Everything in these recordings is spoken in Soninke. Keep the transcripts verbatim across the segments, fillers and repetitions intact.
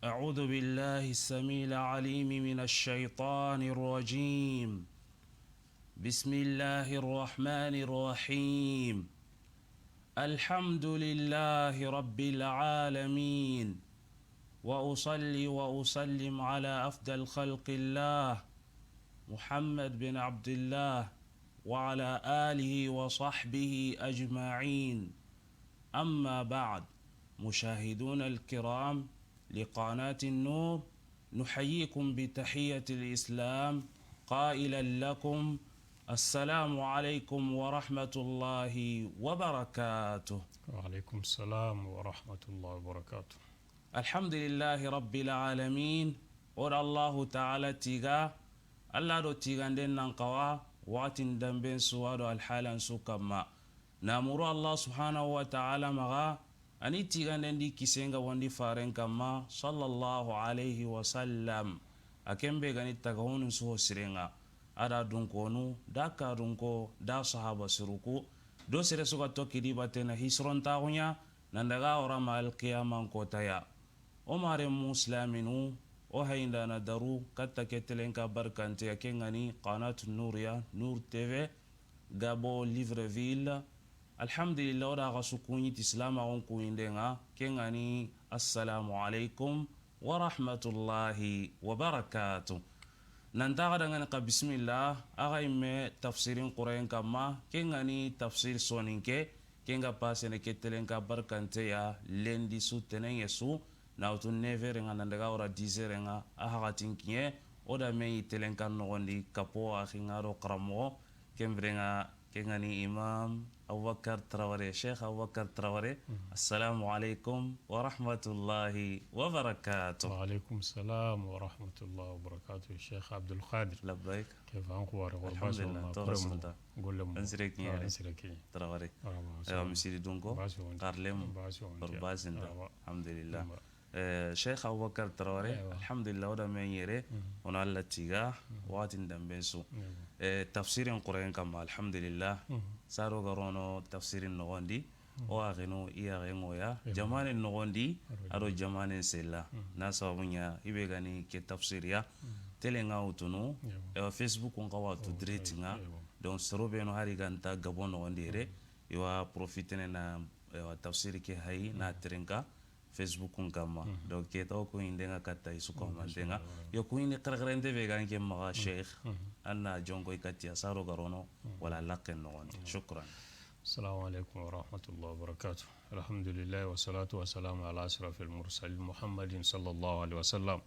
أعوذ بالله السميع العليم من الشيطان الرجيم. بسم الله الرحمن الرحيم. الحمد لله رب العالمين. وأصلي وأسلم على أفضل خلق الله محمد بن عبد الله وعلى آله وصحبه أجمعين. أما بعد، مشاهدونا الكرام لقناة النور، نحييكم بتحية الإسلام قائلا لكم: السلام عليكم ورحمة الله وبركاته. وعليكم السلام ورحمة الله وبركاته. Alhamdulillahi Rabbil Alamin. O da Allahu Ta'ala tiga, Alla do tiganden nan xawa, waxatin danben su, a do alhalan su kamma. Na muru Allah Subhanahu wa Ta'ala maxa, a ni tiganden di kisen ga wondi faren kamma, sallallahu alayhi wa sallam. A ken be ga ni tagahunun su ho siren ŋa, a da dunkonu, da kadunko, da sahaba siruku, do sere su ga tokki di batena hisirontaxu ɲa, nan daga wara ma alqiyaman kota ya. O mare musliminu, o hayindana daru katta ke telenka barkante ya, ken ga ni Qanat Nour ya, Nour T V, Gabo, Libreville. Alhamdulillah, o da xa su kuɲi ti silamaxun kuɲinden ŋa, ken ga ni: Assalamu alaikum wa rahmatullahi wa barakatuh. Nan taxa dangani xa bisimilla, axa yimme tafsirin Qur'an kamma, ken ga ni tafsir soninke, ken ga pasene ke telenka barkante ya, lendi su, tenenŋe su, na wutu neuf heures ŋa, nan daga wara dix heures ŋa, a haxatin kiɲe, o da me yi telenkan noxondi, kapo axi ŋa do xaramoxo, ken biren ŋa, ken ga ni Imam Aboubacar Traoré, Cheikh Aboubacar Traoré. Assalamu alaikum wa rahmatullahi wa barakatuh. Wa alaikum salam wa rahmatullahi wa barakatuh, Cheikh Abdoul Khadir. Labbaik. Ke fa an kuware, wor basi. Alhamdulillah, ma to problème rasulta. Golle mo. An sire kiɲe. Ah, an sire kiɲe. Traoré. Awa, misiri dunko. Basi wonte. Karlem. Basi wonte. Wor basi nda. Awa. Alhamdulillah. Eh, Cheikh Aboubacar Traoré, alhamdulillah, o da me ɲere, o na Alla tiga, waxatin danben su. Eh, tafsirin Qur'an kamma, alhamdulillah. Saro ga rono tafsirin noxondi, o axinu, i axe ŋoya, jamanen noxondi, a do jamanen sella. Na sababu ɲa, i be ga ni ke tafsir ya, tele ŋa wutunu, ewa, Facebook ŋa wa tu direct ŋa. Donc, soro benu hari ga nta Gabo noxondi yere, i wa profitene na, ewa, tafsir ke hayi, na terinka, Facebook kamma. Donc, ke taw ko inde ŋa katta i su ko mantenga. Yo, ko ini xerexerente be ga nke maxa, Cheikh. An na jonko i katti ya, saro ga rono, wala laqqen noxondi. Shukran. Assalamu alaikum wa rahmatullahi wa barakatuh. Alhamdulillah, wa salatu wa salamu ala ashrafil mursalin Muhammadin sallallahu alaihi wa sallam.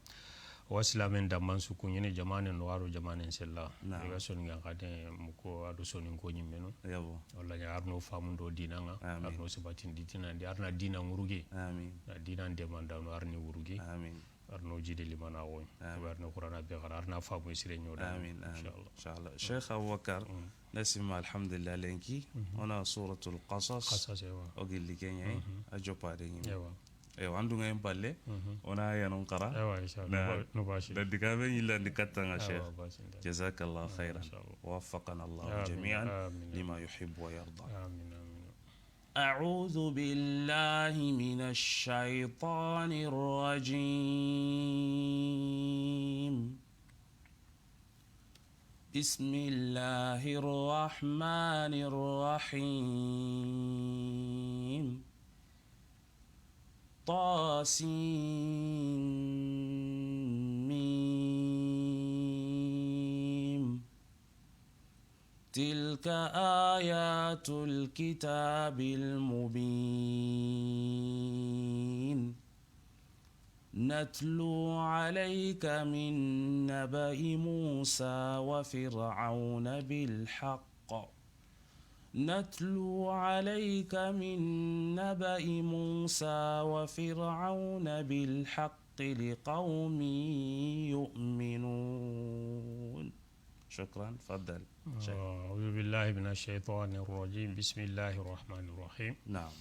Wa silamen damman su kuɲene, jamanen noxo a do jamanen sella. Naam. I ga soninkan xaten muko a do soninko ɲimmenu. Yabo. Walla ɲa arno famundo dinan ŋa, amin, arno sabatindi dinan di, arna dinan ŋuruge. Amin. Na dinan demandano arni wuruge. Amin. Arno jide limana xo ɲi. Amin. Arno Qur'ana be xara, arna famu sire ɲoda. Amin, amin. Inshallah. Inshallah. Cheikh Aboubacar, na sima alhamdulillah lenki, o na Suratul Qasas. Qasas, ewa. O gilli ke ɲa yi, a joppa de ɲi. Ewa. Ewa, an dunga en palle, o na yanun xara. Ewa, inshallah. Na, no basi. Na diga be yillandi katta ŋa, Cheikh. Ewa, basi nda. Jazakallah khairan. Inshallah. Waffaqana Allah jami'an lima yuhibbu wa yarda. Amin, amin. أعوذ بالله من الشيطان الرجيم. بسم الله الرحمن الرحيم. طاسيم. تلك آيات الكتاب المبين. نتلو عليك من نبأ موسى وفرعون بالحق. نتلو عليك من نبأ موسى وفرعون بالحق لقوم يؤمنون. شكرا، تفضل شيخ. أعوذ بالله من الشيطان الرجيم. بسم الله الرحمن الرحيم. نعم.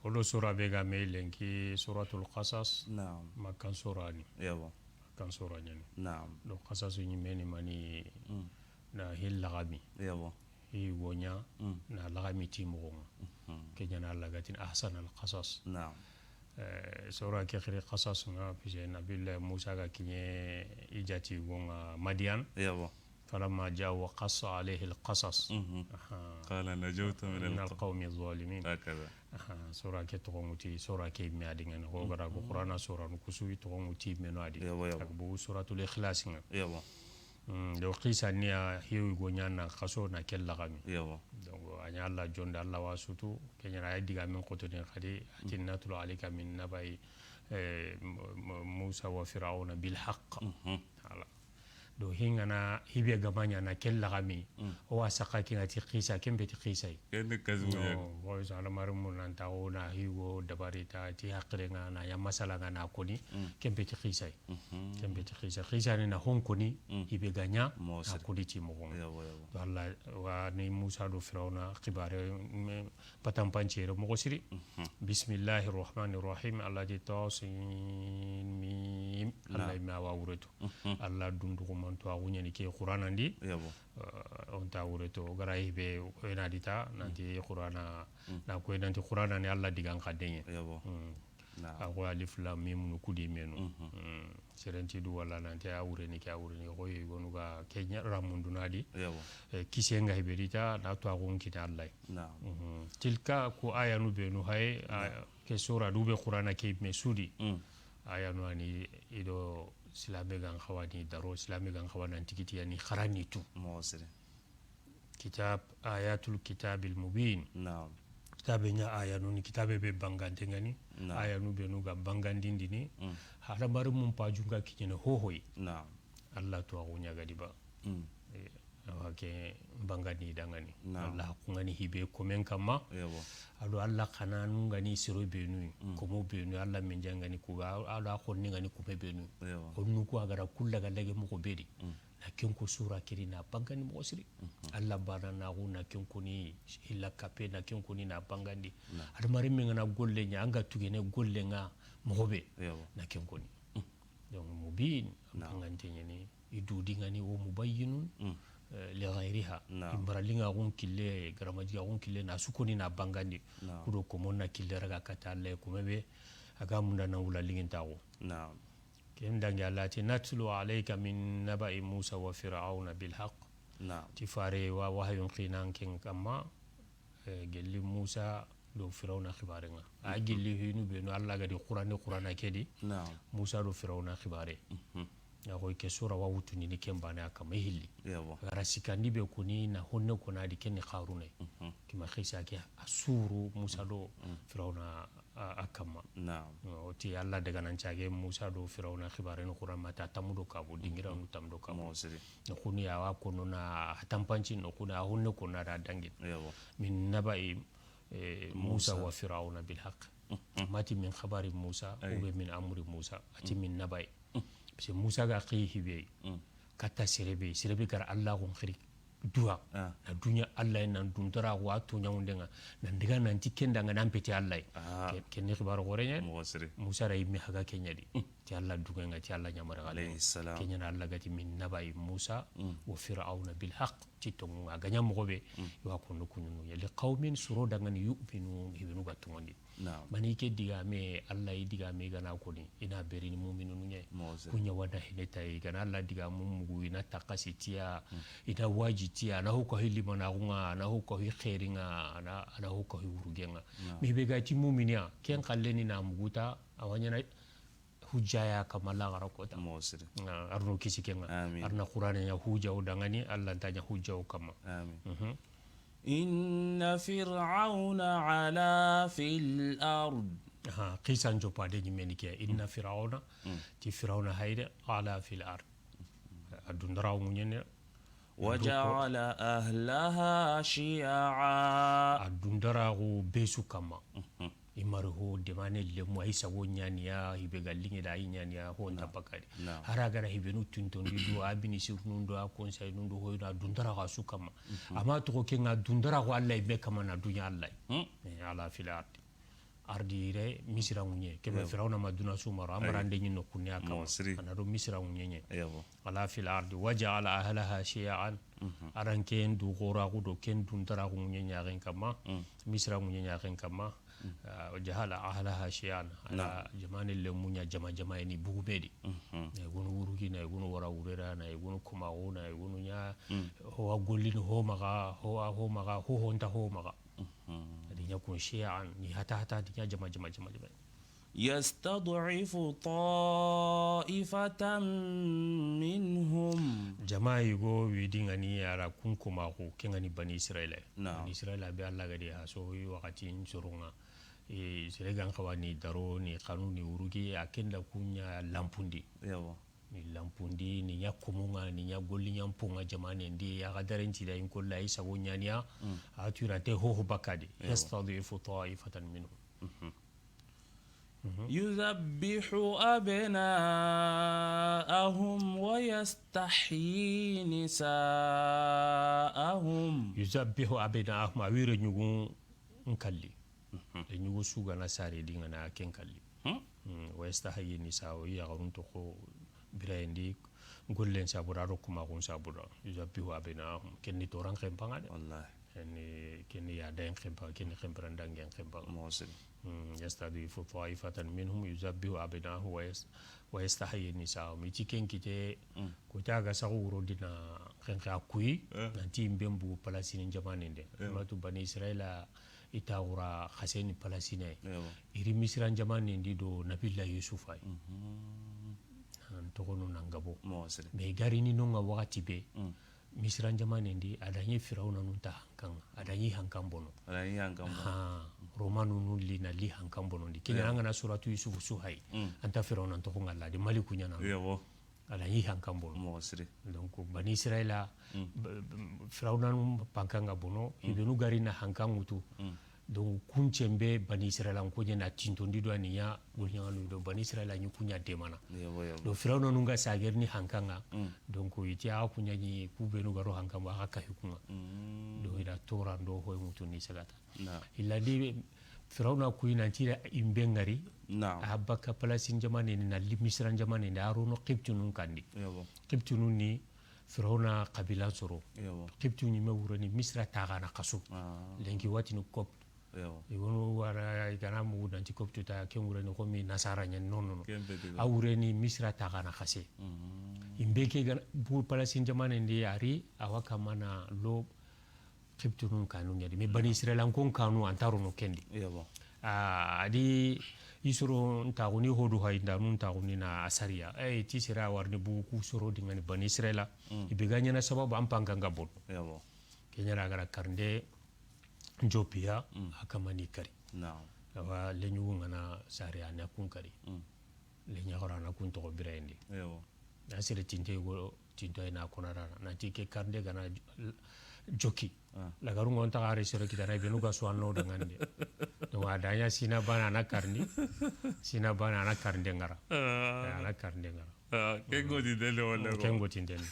O do sura be ga me lenki Suratul Qasas. Naam. Makkan sura ni. Ewa. Makkan sura ɲa ni. Naam. Do Qasasu ɲi me ni mani na hil laxami. Ewa. Hi go ɲa na laxami ti moxo ŋa. Ke ɲa na lagatin ahsan al qasas. Naam. Eh, sora ke xiri Qasas ŋa, puisque Nabillahi Musa ga kiɲe i jaati go ŋa Madian. Yabo. فلما جاءوا وقص عليه القصص. Mhm. Aha. قال نجوت من من القوم. القوم الظالمين. هكذا. Aha, sora ke toxo ŋuti, sora ke me a di ŋa ni, xo ga da ko Qur'ana soranu ku su i toxo ŋuti me no a di. Yabo, yabo. A ga bogu Suratul Ikhlas ŋa. Yabo. Hmm, do qisa ni ya, hiwi go ɲa na xaso na ke laxami. Yabo. Donc, a ɲa Alla jonde, Alla wa sutu, ke ɲa na a yi digamen xotoni xadi, a ti نتلو عليك من نبأ, eh, M-, M-, موسى وفرعون بالحق. Mhm. Voilà. Do hi ŋa na, hi be ga ma ɲa na ke laxami, o wa saxa ke ŋa ti qisa, ken be ti qisa yi. Ken ni kazimu ya. No, wo sa alamari mun nan ta o na hi go dabari ta ti haqile ŋa na ya masala ŋa na koni, ken be ti qisa yi. Mhm. Ken be ti qisa. Qisa ni na hon koni, hi be ga ɲa, na koni ti moxo ŋa. Yabo, yabo. Walla, wa ni Musa do Firawna xibare, me, patanpancere moxo siri. Mhm. بسم الله الرحمن الرحيم. Alla ti طس ميم. Alla ma wa wureto. Mhm. Alla dunduxumanto a xuɲani ke Qur'ana ndi. Yabo. Eh, o nta wureto, o ga ra hi be, o na di ta, nanti Qur'ana, na ko nanti Qur'ana ni Alla digan xa deɲe. Yabo. Hmm. Naam. A ko alif lam mim nu ku di me no. Mhm. Hmm. Sere nti du wala nanti a wureni ke, a wureni xo yi gonu ga ke ɲa ra mundu na di. Yabo. Eh, kise ŋa hi be di ta, na to a xo n kita Alla. Naam. Mhm. Tilka ku ayanu be nu hay, a, ke sora du be Qur'ana ke me su di. Hmm. Ayanu ani i do silame ga n xawa ni daro, silame ga n xawa nan ti kiti ya ni xarani tu. Moxo siri. Kitab, ayatul kitabil mubin. Naam. Kitabe ɲa ayanu ni, kitabe be bangante ŋa ni. Naam. Ayanu be nu ga bangandindini. Mm. Hadamari mun paju ga kiɲene hohoyi. Naam. Alla to a xuɲa ga di ba. Mm. Eh, awa ke bangandi da ŋa ni. Naam. Alla ku ŋa ni hi be komen kamma. Yabo. A do Alla xananu ŋa ni sero be nu yi. Mm. Komo be nu yi, Alla men ja ŋa ni ku ga, a do a xonni ŋa ni kome be nu yi. Yabo. Honnu ku a ga ra ku laga lage moxo be di. Mm. Na ken ko sura ke di na bangandi moxo siri. Mhm. Alla bana na xo na ken koni, illa kape na ken koni na bangandi. Naam. Hadamari me ŋa na golle ɲa, a ŋa tugene golle ŋa moxo be. Yabo. Na ken koni. Mm. Donc, mubin, naam, bangante ɲa ni, i du di ŋa ni wo mubayyinun, mm, eh, li ghayriha. Naam. I mbarali ŋa xun kille, garamaji ga xun kille, na su koni na bangandi. Naam. Ku do komo na kille raga kata Alla, kome be, a ga munda na wula liŋintaxu. Naam. Ken dangi Alla ti, نتلو عليك من نبأ موسى وفرعون بالحق. Naam. Ti fare wa wahayun xinan ken kamma, eh, gelli Musa do Firawna xibare ŋa. A gelli hinu be nu Alla ga di Qur'ane, Qur'ana ke di. Naam. Musa do Firawna xibare. Mhm. Ya xoy ke sura wa wutuni ni ken bane a kamma i hilli. Yabo. A ga ra sikandi be koni na honne kona di ken ni Qaruna. Mhm. Kima xisa ke a suru Musa do Firawna a, a kamma. Naam. O ti Alla daga nan cage Musa do Firawna xibare ni Qur'an ma ta tamu do kabu, dingira nu tamu do kabu. Moxo siri. No kuni a wa kono na hatanpanci, no kuni a honne kono na da dangi. Yabo. من نبأ, eh, موسى وفرعون بالحق. Mhm. Ma ti من خبر موسى, ou bien من أمر موسى. A ti من نبأ. Parce que Musa ga xi hibe. Mm. Kata serebe, serebe ga ra Alla gon xiri duwa. Ah. Na duɲa Alla nan dun tara wa to ɲawunde ŋa. Nan diga nan ti ken da ŋa nan peti Alla. Ah. Ke, ken ni xibaru xore ɲa. Moxo siri. Musa ra yimmi haga ke ɲa di. Mm. Ti Alla duŋe ŋa, ti Alla ɲamare ga. Alayhi salam. Ke ɲa na Alla ga ti من نبأ موسى وفرعون بالحق. Ti tonŋu ŋa a ga ɲa moxo be. Mm. I wa kondo kuɲunu ɲa. لقوم, soro da ŋa ni, يؤمنون, i be nu ga tonŋondi. Naam. Mani ke digame, Alla i digame i ga na koni, i na berini muminunu ɲa. Moxo siri. Ku ɲa wa na hine ta yi, i ga na Alla digamu mugu, i na taxasi tiya, i na waji tiya, a na ho kahi limanaxu ŋa, a na ho kahi xeeri ŋa, a na, a na ho kahi wuruge ŋa. Naam. Mi be ga ti muminiya, ken xalle ni na mugu ta, a wa ɲaana hujja ya kamma laxara kota. Moxo siri. Ah, a ri no kisi ke ŋa. Amin. A ri na Qur'ane ɲa hujja o da ŋa ni, Alla nta ɲa hujja o kamma. Amin. Mhm. إن فرعون علا في الأرض. Aha, xisan joppa de ɲi me ni ke. إن فرعون, ti Firawna hayde, علا في الأرض. A dundara ŋuɲene. وجعل أهلها شيعا. A dundaraxu be su kamma. Mhm. I mari ho demane lemu, a yi sago ɲaniya, i be ga liŋe da a yi ɲaniya, ho nta bakadi. Naam. Hari a ga ra i be nu tuntondi do, a ministre nun do, a conseil nun do, hoyno a dundaraxu a su kamma. Mhm. Ama toxo ke ŋa dundaraxu Alla i be kamma na duɲa Alla. Hmm. Eh, علا في الأرض. Ardi yire, Misira ŋuɲe. Kebe Firawna ma duna su maro, a marande ɲi no kunne a kamma. Moxo siri. A na do Misira ŋuɲe ɲa. Yabo. علا في الأرض وجعل أهلها شيعا. Mhm. A ra ken du xoraxu do ken du ntaraxu ŋuɲe ɲaxen kanma, mm, Misira ŋuɲe ɲaxen kanma. Mm. Ah, jaala ahlaha shi'an. A ra, naam, jamaane lemu ɲa jama jama yi ni bugume di. Mhm. Na yogonu wurugi, na yogonu wara wurera, na yogonu komaxu, na yogonu ɲa, mm, ho wa gollini ho maxa, ho wa ho maxa, ho ho nta ho maxa. Mhm. A di ɲa kun shi'an, ni hata hata, a di ɲa jama jama jama jama. يستضعف طائفة منهم. Jama yigo wi di ŋa ni a ra kun komaxu, ke ŋa ni Bani Israila. Naam. Bani Israila be Alla ga di ha so yi waxati n soronŋa. E, sere gan xawa ni daro, ni xanu, ni wurugi, a ken da kun ɲa lanpundi. Yawa. Ni lanpundi, ni ɲa komo ŋa, ni ɲa golli ɲa mpo ŋa jamaane ndi, a ga daren ti da in kolla, i sago ɲaniya, mm, a tirante ho ho bakka di. Yawa. يستضعف طائفة منهم. Mhm. Mhm. يذبح أبناءهم ويستحيي نساءهم. يذبح أبناءهم, a wi reɲugu n kalli. Mhm. Reɲugu su ga na sare di ŋa na ken kalli. Hmm. Hmm, ويستحيي نساءهم, i yaxarun toxo birayen di, gollen sabu da, a do komaxun sabu da. يذبح أبناءهم. Ken ni toran xenpa ŋa de. Wallahi. Ken ni, ken ni yadayen xenpa, ken ni xenpirandangen xenpa. Moxo siri. Hmm, يستضعف طائفة منهم يذبح أبناءهم ويس-، ويستحيي نساءهم. I ti ken kite, hmm, kota ga saxu wuro di na xenxe a kuyi, eh, nanti i n be n bugu Palasini jamaanen di. Eh. Matu Bani Israila, i taxura xaseni Palasina yi. Ewa. I ri Misira jamaanen di do Nabila Yusufa yi. Mhm. An toxono nan gabo. Moxo siri. Mais i ga ri ni no ŋa waxati be, mm, Misira jamaanen di, a da ɲi Firawna nun ta hankan ŋa, a da ɲi hankan bono. A da ɲi hankan bono. Ha, Romanu nun li na li hankan bono ndi. Ken ɲa, ewa, an ga na suratu Yusufu su hayi. Mm. An ta Firawna toxo ŋa la di, Maliku ɲa na. Ewa. A da ɲi hankan bono. Moxo siri. Donc, Bani Israila, mm, b-, b-, Firawna nun pankan ŋa bono, mm, i benu ga ri na hankan ŋutu. Mm. Donc, kun cen be Bani Israila n ko ɲa na tintondi do a ni ɲa, golliɲaŋanu do Bani Israila ɲi kun ɲa demana. Yabo, yabo. Donc, Firawna nun ga sagerini hankan ŋa. Mm. Donc, i ti a kun ɲa ɲi ku benu ga ro hankan ba, a xa kahi kun ŋa. Mm. Donc, i da toran do hoy ŋutu ni sagata. Naam. I la di Firawna kuyi nanti i be ŋari. Naam. A bakka Palasini jamaanen di, na li Misira jamaanen di, a ro no Qibtinun kan di. Yabo. Qibtinun ni Firawna xabila soro. Yabo. Qibtu ɲi me wureni Misira taxana xasu. Ah. Lenki wa tini Copte. Yabo. I wono wara, i ga na mugu nanti Copte ta, ken wureni xomi nasara ɲa, non, non, non. Ken be diga. A wureni Misira taxana xase. Mhm. I be ke ga na bu Palasini jamaanen di a ri, a wa kamana lo Qibtinun kanu ɲa di. Mais Bani Israila n ko n kanu, an ta ro no ken di. Yabo. Ah, a di i soro n taxuni hodu hayi nda nun taxuni na a sariya. Eh, ti sere a wara ni bu ku soro di ŋa ni Bani Israila. Mm. I be ga ɲaana sababu an pankan ŋa bono. Yabo. Ken ɲa na a ga ra karinde jopiya, mm, a kamani kari. Naam. Awa, leɲugu ŋa na sare a na kun kari. Mm. Leɲaxara na kun toxo birayen di. Ewa. Na sere tinte go, tinto ay na kona dana. Na ti ke karinde ga na j-, joki. Ah. Lagaru ŋa o n taxa hari sere kitana, i benu ga su an no dangande. Donc, a da ɲa sina bana a na karindi. Sina bana a na karinde ŋara. Ah. Eh, a na karinde ŋara. Ah, ken go ti dele wala go. Ken go ti dele.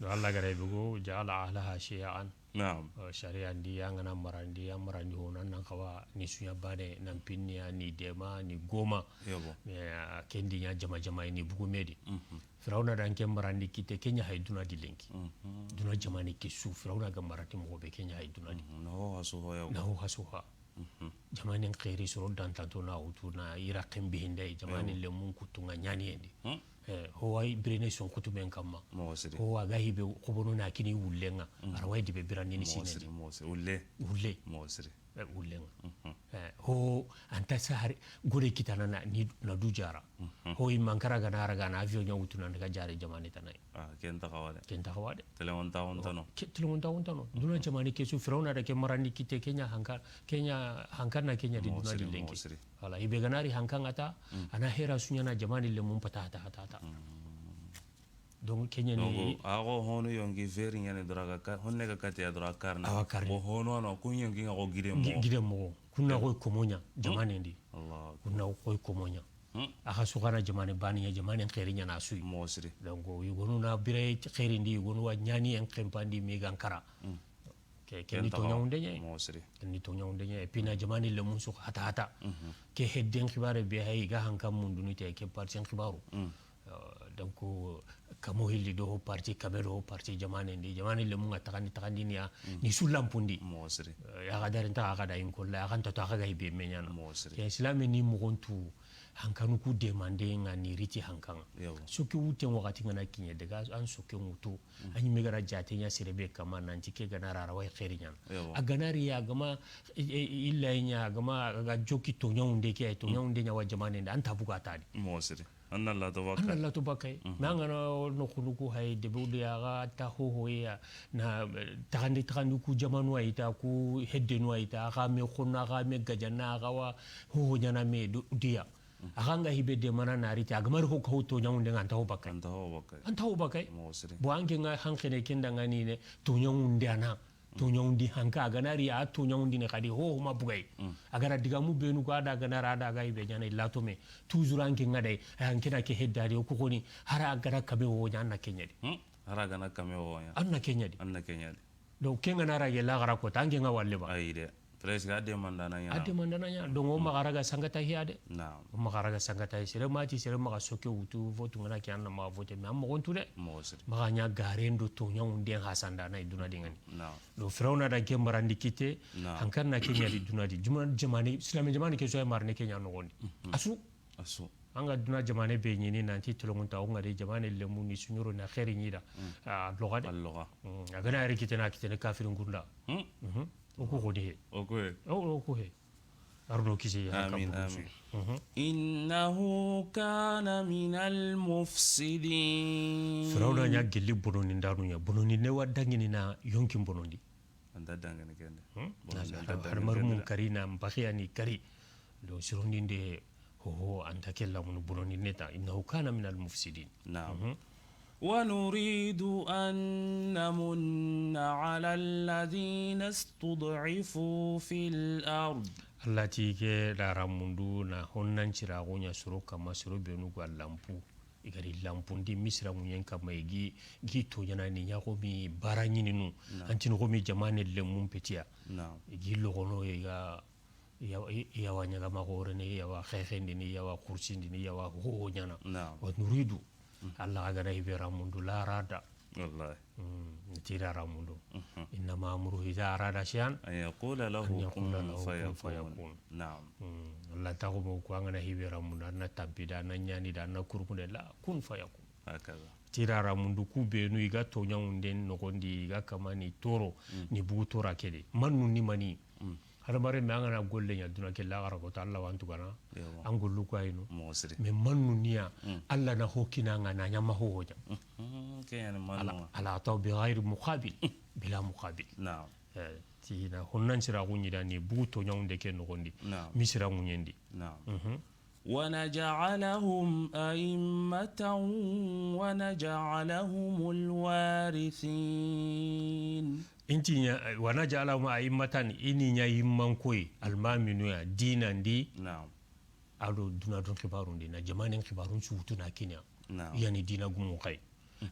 Do Alla ga ra i bugu, ja'ala ahlaha shi'an. Naam. Euh, sariya ndi, an ga na marandi, an marandi ho, nan, nan xawa ni suɲa bane, nan pinniya, ni dema, ni goma. Yabo. Mais, euh, ken di ɲa jama jama ni bugume di. Mhm. Firawna da n ke marandi kite, ken ɲa hay duna di lenki. Mhm. Duna jamane ke su, Firawna ga marati moxo be, ken ɲa hay duna di. Mhm. Na ho hasu ho ya. Na ho hasu ha. Mhm. Jamanen xeeri soro dantanto na wutu na i raxen bihinda yi, jamanen lemun kutu ŋa ɲaniyen di. Hmm. Eh, ho wa i birene son kutuben kamma. Moxo siri. Ho wa ga hibe xobono na kini wullen ŋa. Hmm. A ra wa i dibe birandini sine di. Moxo siri, moxo siri. Wulle. Wulle. Moxo siri. Eh, wullen ŋa. Mhm. Eh, ho an ta sa hari gore kitana na, ni, na du jara. Mhm. Ho i mankara ga na a raga na avion ɲa wutu na daga jare jamane tana yi. Ah, ken ta xawa de. Ken ta xawa de. Telengon ta xo nta no. Ke, telengon ta xo nta no. Duna jamane ke su Firawna da ke marandi kite, ken ɲa hanka, ken ɲa hankan na ken ɲa di duna di lenki. Moxo siri, moxo siri. Voilà, i be ga na ri hankan ŋa ta, mm, a na hera su ɲaana jamane lemun pata hata hata hata. Mm. Donc, ken ɲa ni. Donc, a xo honu yonki veri ɲaana dora ga ka, honne ga kati ya dora karna. Awa karna. Xo honu a no, kun yonki ŋa xo gide moxo. Gi-, gide moxo. Kun na xo i komo ɲa, hmm, jamanen di. Allahu akbar. Kun na xo i komo ɲa. Hmm. A xa su xa na jamane bani ɲa, jamanen xeeri ɲaana su yi. Moxo siri. Donc, yogonu na bire xeerindi, yogonu wa ɲaniyen xenpandi mi ga n kara. Hmm. Ke, ken ni toɲawunde ɲa. Moxo siri. Ken ni toɲawunde ɲa. Et puis na jamane lemun su hata hata. Mhm. Ke hedden xibaare be hay ga hankan mundunu te, ke partien xibaaru. Hmm. Euh, donc, Kamo hilli do ho parti, kame do ho parti, jamaane ndi, jamaane lemu ŋa taxandi, taxandi ni ya, ni su lanpundi. Moxo siri. Eh, ya xa dari nta xa da in kolla, ya xa nta to xa ga i be me ɲaana. Moxo siri. Ke silaame ni moxon tu, hankanu ku demande ŋa ni riti hankan ŋa. Yawa. Soke wuten waxati ŋa na kiɲe, daga an soke ŋutu, an ɲi me ga ra jaate ɲa sere be kama, nanti ke ga na ra, a ra wa i xeeri ɲaana. Yawa. A ga na ri ya, a ga ma, i, i, illa ɲa, a ga ma, a ga joki toɲawunde ke, toɲawunde ɲa wa jamaane ndi, an ta buga ta di. Moxo siri. An na lato bakka. An na lato bakka yi. Mais an ga na no xunu ku hayi, debe wudu ya, a ga ta hoho ya, na, eh, taxandi, taxandi ku jamaanu a yi ta, ku heddenu a yi ta, a ga me xonna, a ga me gajana, a ga wa hoho ɲaana me du-, diya. A ga ŋa hi be demana na riti, a ga ma ri ho ka ho toɲawunde ŋa, an ta ho bakka yi. An ta ho bakka yi. An ta ho bakka yi. Moxo siri. Bon, an ke ŋa hanxene ke nda ŋa ni ne, toɲawunde a na. Toɲawundi hanka, a ga na ri a toɲawundini xadi, ho, ho ma buga yi. A ga na digamu benu ko, a da ga na ra, a da ga i be ɲaana i lato me. Toujours an ke ŋa da yi, an ke na ke hedda di, o ku xoni, hari a ga na kame wo ɲa, an na ke ɲa di. Hmm. Hari a ga na kame wo ɲa. An na ke ɲa di. An na ke ɲa di. Donc, ke ŋa na ra ge la gara ko, ta an ke ŋa walle ba. Ayi de. Presque a demandana ɲa. A demandana ɲa. Donc, o maxa raga sangata hiya de. Naam. O maxa raga sangata hiya. Sere ma ti, sere maxa soke wutu, votu ŋa na ke an na maxa vote, mais an moxon tu de. Moxo siri. Maxa ɲa garen do toɲawunden hasanda na i duna di ŋa ni. Naam. Donc, Firawuna da ke marandi kite, naam, hankan na ke ɲa di duna di. Juma-, jamaane, silaame jamaane ke su ya marne ke ɲa noxon di. Mhm. A su. A su. An ga duna jamaane be ɲini nanti tolongunta, o ŋa di jamaane lemu ni suɲoro na xeeri ɲi da. Mm. A loxa de. A loxa. Mm. A ga na ri kitena, kitene kafirin kunda. Mm. Mhm. O ku xoni he. O ku he. O, o ku he. Arno kisi ya. Amin, amin. Mhm. إنه كان من المفسدين. Firawuna ɲa gelli bonondindanu ɲa. Bonondinde wa dangini na yonkin bonondi. An ta dangini kende. Hmm? Bonondi an ta dangini kende. Hadamarenmun kari na mbaxiyani kari. Do sirondinde ho, ho, an ta ke lamunu bonondinde ta. إنه كان من المفسدين. Naam. Mhm. ونريد أن نمن على الذين استضعفوا في الأرض. Alla ti ke da ra mundu na honnan ciraxu ɲa soro kama, soro benu ga lanpu. I ga ri lanpundi Misira ŋuɲen kama, i gi, gi toɲana ni ɲa xo mi bara ɲininu. Naam. An ti ni xo mi jamaane lemun petiya. Naam. I gi loxono i ga Yawa, i-, yawa ɲagama xorene, yawa xexendini, yawa xursindini, yawa hoho ɲana. Naam. Wa nuridu. Mm. Alla ga na hibe ra mundu la rada. Wallahi. Mm, tira ra mundu. Mhm. إنما أمره إذا أراد شيئا أن يقول له كن فيكون. Naam. Mm, Alla ta xo mo ko an ga na hibe ra mundu, an na tampida, an na ɲanida, an na kurkunde la, kun fayakun. Hakaza. Tira ra mundu ku benu i ga toɲawunden noxon di, i ga kama ni toro, mm, ni bugu tora ke de. Mannu ni mani. Mm. Hadamarenme, an ga na golle ɲa duna ke laxara ko ta, Alla wa an tugana. Ewa. An gollu ko ayino. Moxo siri. Mais mannu niya, mm, Alla na ho kina ŋa na ɲa ma ho ho ɲa. Mhm, ke yani mannu. Ala, ala ataw bi ghayri muqabil, bila muqabil. Naam. Eh, ti na honnan siraxu ɲi da ni bugu toɲawunde ke noxon di. Naam. Misira ŋuɲen di. Naam. Mhm. ونجعلهم أئمة ونجعلهم الوارثين. Inti ɲa, ونجعلهم أئمة, i ni ɲa yimmankoy, almaminu ya, diinan di. Naam. A do duna dun xibaarun di, na jamaanen xibaarun suutu na kini ya. Naam. Yani diina gumun xa yi.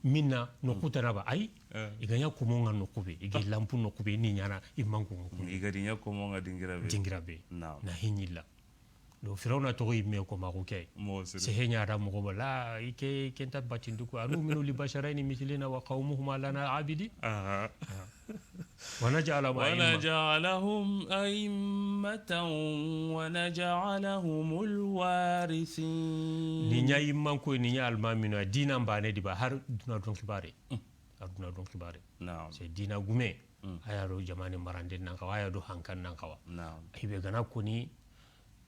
Minna, noqu tana ba, ayi, eh, i ga ɲa komo ŋa noqu be, i ga lanpu noqu be, i ni ɲaana yimmanko ŋa. I ga di ɲa komo ŋa dingira be. Dingira be. Naam. Na hiɲilla. Do Firawuna toxo yimme ko maxu ke. Moxo siri. Sehe ɲa da moxo ba la, i ke, ke nta batindu ko. أنؤمن لبشرين مثلنا وقومهما لنا عابدون. Aha. ونجعلهم أئمة. ونجعلهم أئمة ونجعلهم الوارثين. Ni ɲa yimmanko, ni ɲa almaminu, a diinan baane di ba, har duna dun xibaare. Mm. Har duna dun xibaare. Naam. C'est diina gume. Mm. A ya do jamaane marande nan xawa, a ya do hankan nan xawa. Naam. Hibe ga na koni,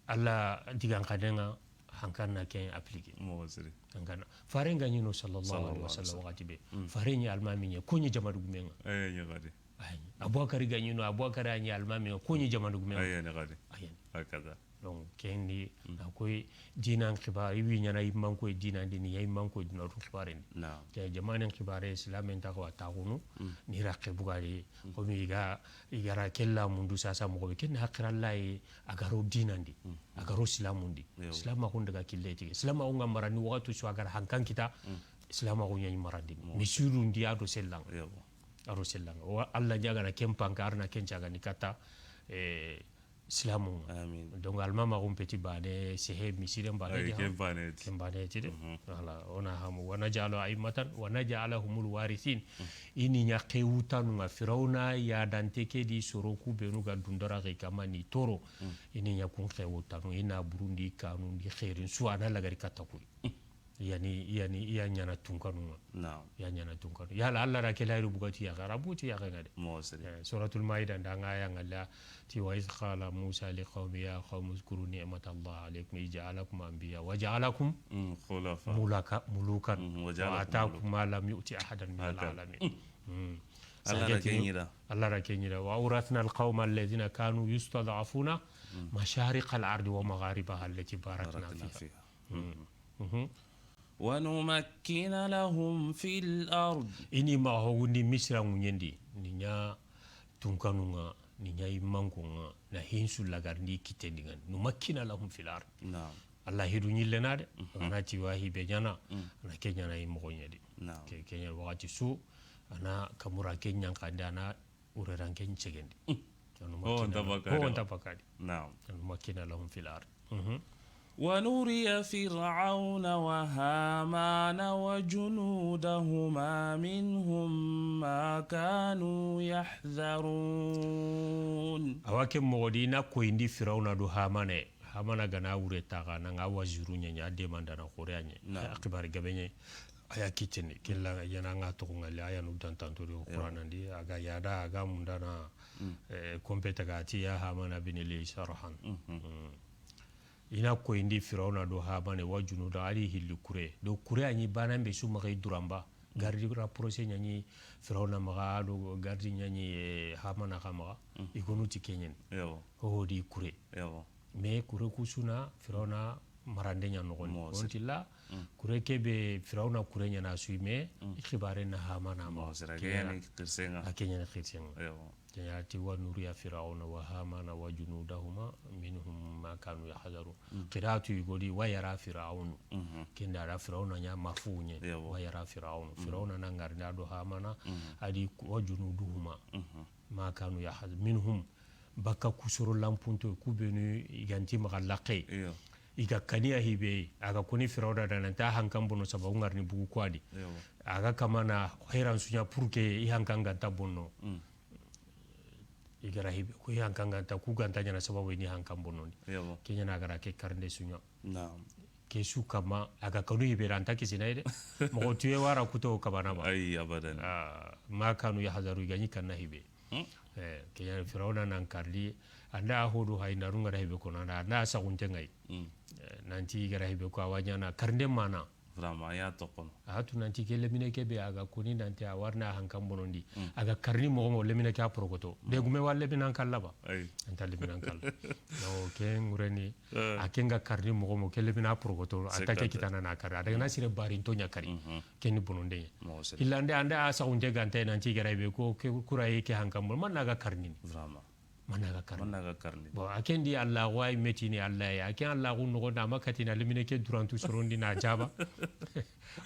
Alla digan xaden ŋa, hankan na ken appliquer. Moxo siri. Hankan na. Faaren ga ɲi no sallallahu alayhi wa sallam waxati be. Mm. Faaren ɲi almaami ɲi, ko ɲi jamaane gumen ŋa. Aye, ɲi xadi. Aye. Abubakar ga ɲi no, Abubakar ya ɲi almaami ɲi, ko ɲi jamaane gumen ŋa. Aye, ɲi xadi. Aye. Hakaza. Donc, ken di, mm, na koy diinan xibaare, i wi ɲaana yimmankoy diinan di, ni ɲa yimmankoy duna dun xibaaren di. Naam. Ke jamaanen xibaare, silaamen ta xawa taaxunu, mm, ni raqe bugari, mm, xo mi i ga, i ga ra ke la mundu saasa moxo be, ken ni haqira Alla yi, a ga ro diinan di, mm, a ga ro silaamun di. Yo. Silaamaxun daga kille tigi. Silaamaxun ga marandi waxatu su a ga ra hankan kita, mm, silaamaxun ɲa ɲi marandi. Mo. Misirun di a do sellan ŋa. Yo. A do sellan ŋa. Wa Alla ɲaagana ken panka, a ra na ken caagandi katta, eh, Silamu. Amin. Donc, almamaxun peti bane, sehe misiren bane. Ay, di ken ha. Bane ti. Ken bane ti de. Mhm. Voilà, o na hamu. Wa naj'alu a'immatan, wa naj'alahumul warithin. Mhm. I ni ɲa xewutanu ŋa, Firawuna ya dante ke di soro ku benu ga dundara ke kama ni toro. Mhm. I ni ɲa kun xewutanu, i na burundi kanu ndi xeerin su a na lagari katta kuyi. Mhm. Yani, yani, i ya ɲaana tunkanu ŋa. Naam. I ya ɲaana tunkanu. Yala Alla da ke layiru bugati ya xara buti ya xenga de. Mo siri. Eh, Suratul Maida nda ŋa ya ŋalla ti, wa iz qala Musa li qawmi ya qawmi uzkuru ni'matallahi alaykum iz ja'alakum anbiya wa ja'alakum Mm, khulafa. mulaka-, mulukan Mm, wa wa ja'alakum atakum muluka. ma lam yu'ti ahadan min Haka. al-alamin. Mm. Mm. Alla da Sageti ke ɲi da. Alla da ke ɲi da. Wa awrathna al-qawma alladhina kanu yustad'afuna Mm. mashariqa al-ardi wa magharibaha allati barakna Barakna fiha. fiha. Mm. Mhm. ونمكن لهم في الأرض. I ni maxa hogundi Misira ŋuɲendi, ni ɲa tunkanun ŋa, ni ɲa i mankon ŋa, na hinsu lagarindi kitten di ŋa ni. نمكن لهم في الأرض. Naam. Alla hidu ɲille na de, Mhm. a na ti wa hi be ɲaana, Mm. a na ke ɲaana i moxo ɲedi. Naam. Ke, ke ɲaana waxati su, a na kamura ke ɲankandi, a na Ureranke ɲicegendi. Mm. Anu Oh, makina nta la-, bakadi. Oh, nta bakadi. Naam. ونمكن لهم في الأرض. Mhm. ونري فرعون وهامان وجنودهما منهم ما كانوا يحذرون. Awa ke moxo di na koyindi Firawuna do Hamane. Hamana ga na wure taxa, na ŋa waziru ɲa ɲa, a demandana xore a ɲa. Naam. A xibaari gabe ɲa, a ya kitene. Kella yana ŋa toxo ŋa le, a ya nu dantanto do Qur'ana ndi, a ga yada, a ga mundana, Mm. eh, kompe taga a ti, ya Hamana bni li sarhan. Mhm. Mm. I na koyindi Firawuna do Hamane wa junuda, a ri hilli kure. Do kure a ɲi bana be su maxa i duranba. Garde rapproché ɲa ɲi Firawuna maxa, do garde ɲa ɲi, eh, Hamana xa maxa. Mm. I gonu ti ke ɲeni. Ewa. Ho di kure. Ewa. Mais kure ku su na Firawuna marande ɲa noxondi. Mo siri. Kontilla, Mm. kure ke be Firawuna kure ɲa na su yi, mais Mm. i xibaare na Hamana ma. Mo siri, ke ɲa ni xirsenga. A ke ɲa ni xirsenga. Ewa. Ke ɲa ti ونري فرعون وهامان وجنودهما منهم ما كانوا يحذرون. Mm. Qiraatu yogodi ويرى فرعون. Mhm. Kenda da Firawuna ɲa marfu ɲa. Ewa. ويرى فرعون. Mm. Firawuna na ŋarindi a do Hamana, Mhm. a di وجنودهما. Mhm. ما كانوا يحذرون. منهم. Baka kusoro lampunto, ku benu i ga nti maxa laxe. Iyo. I ga kaniya hi be, a ga koni Firawuna da nan ti a hankan bono sababu ŋarini bugu ku a di. Iyo. A ga kamana xeeran su ɲa pour que i hankan ga nta bono. Mm. I ga ra hi be, ku i hankan ga nta, ku ga nta ɲaana sababu i ni hankan bonondi. Iyo. Ke ɲa na a ga ra ke karinde su ɲa. Naam. Ke su kama, a ga kanu hi be ra, a nta kisina i de. Moxo tuye wara kuto kabana ba. Ayi, abadan. Ah, ما كانوا يحذرون, i ga ɲi kanna hi be. Hmm. Eh, ke ɲa Firawuna nan karli, an da a hodo hay na runga ra hi be kono, an da, an da a saxunte ŋa yi. Hmm. Eh, nan ti i ga ra hi be ko a wa ɲaana karinde mana. Vraiment, a ya toxono. A tu nan ti ke lemine ke be a ga koni nan ti a wa ri na hankan bonondi. Hmm. A ga karini moxo moxo lemine ke a porokoto. Hmm. De gume wa lemine an kalla ba. Ayi. A nta lemine an kalla. No, ke ŋureni. Eh. A ke ŋa karini moxo moxo, ke lemine a porokoto, a ta ke kitana na kari. A daga na sire bari nto ɲa kari. Mhm. Ke ni bononde ɲa. Mo sere. Illa an da, an da a saxunte ga nta yi nan ti i ga ra hi be ko, ke kura ye ke hankan bono. Man na ga karini ni. Vraiment. Man na ga karini. Man na ga karini. Bon, a ke ndi Alla wa metini Alla ya. A ke Alla ku noxo na ma katini lemine ke durantu sorondi na jaba.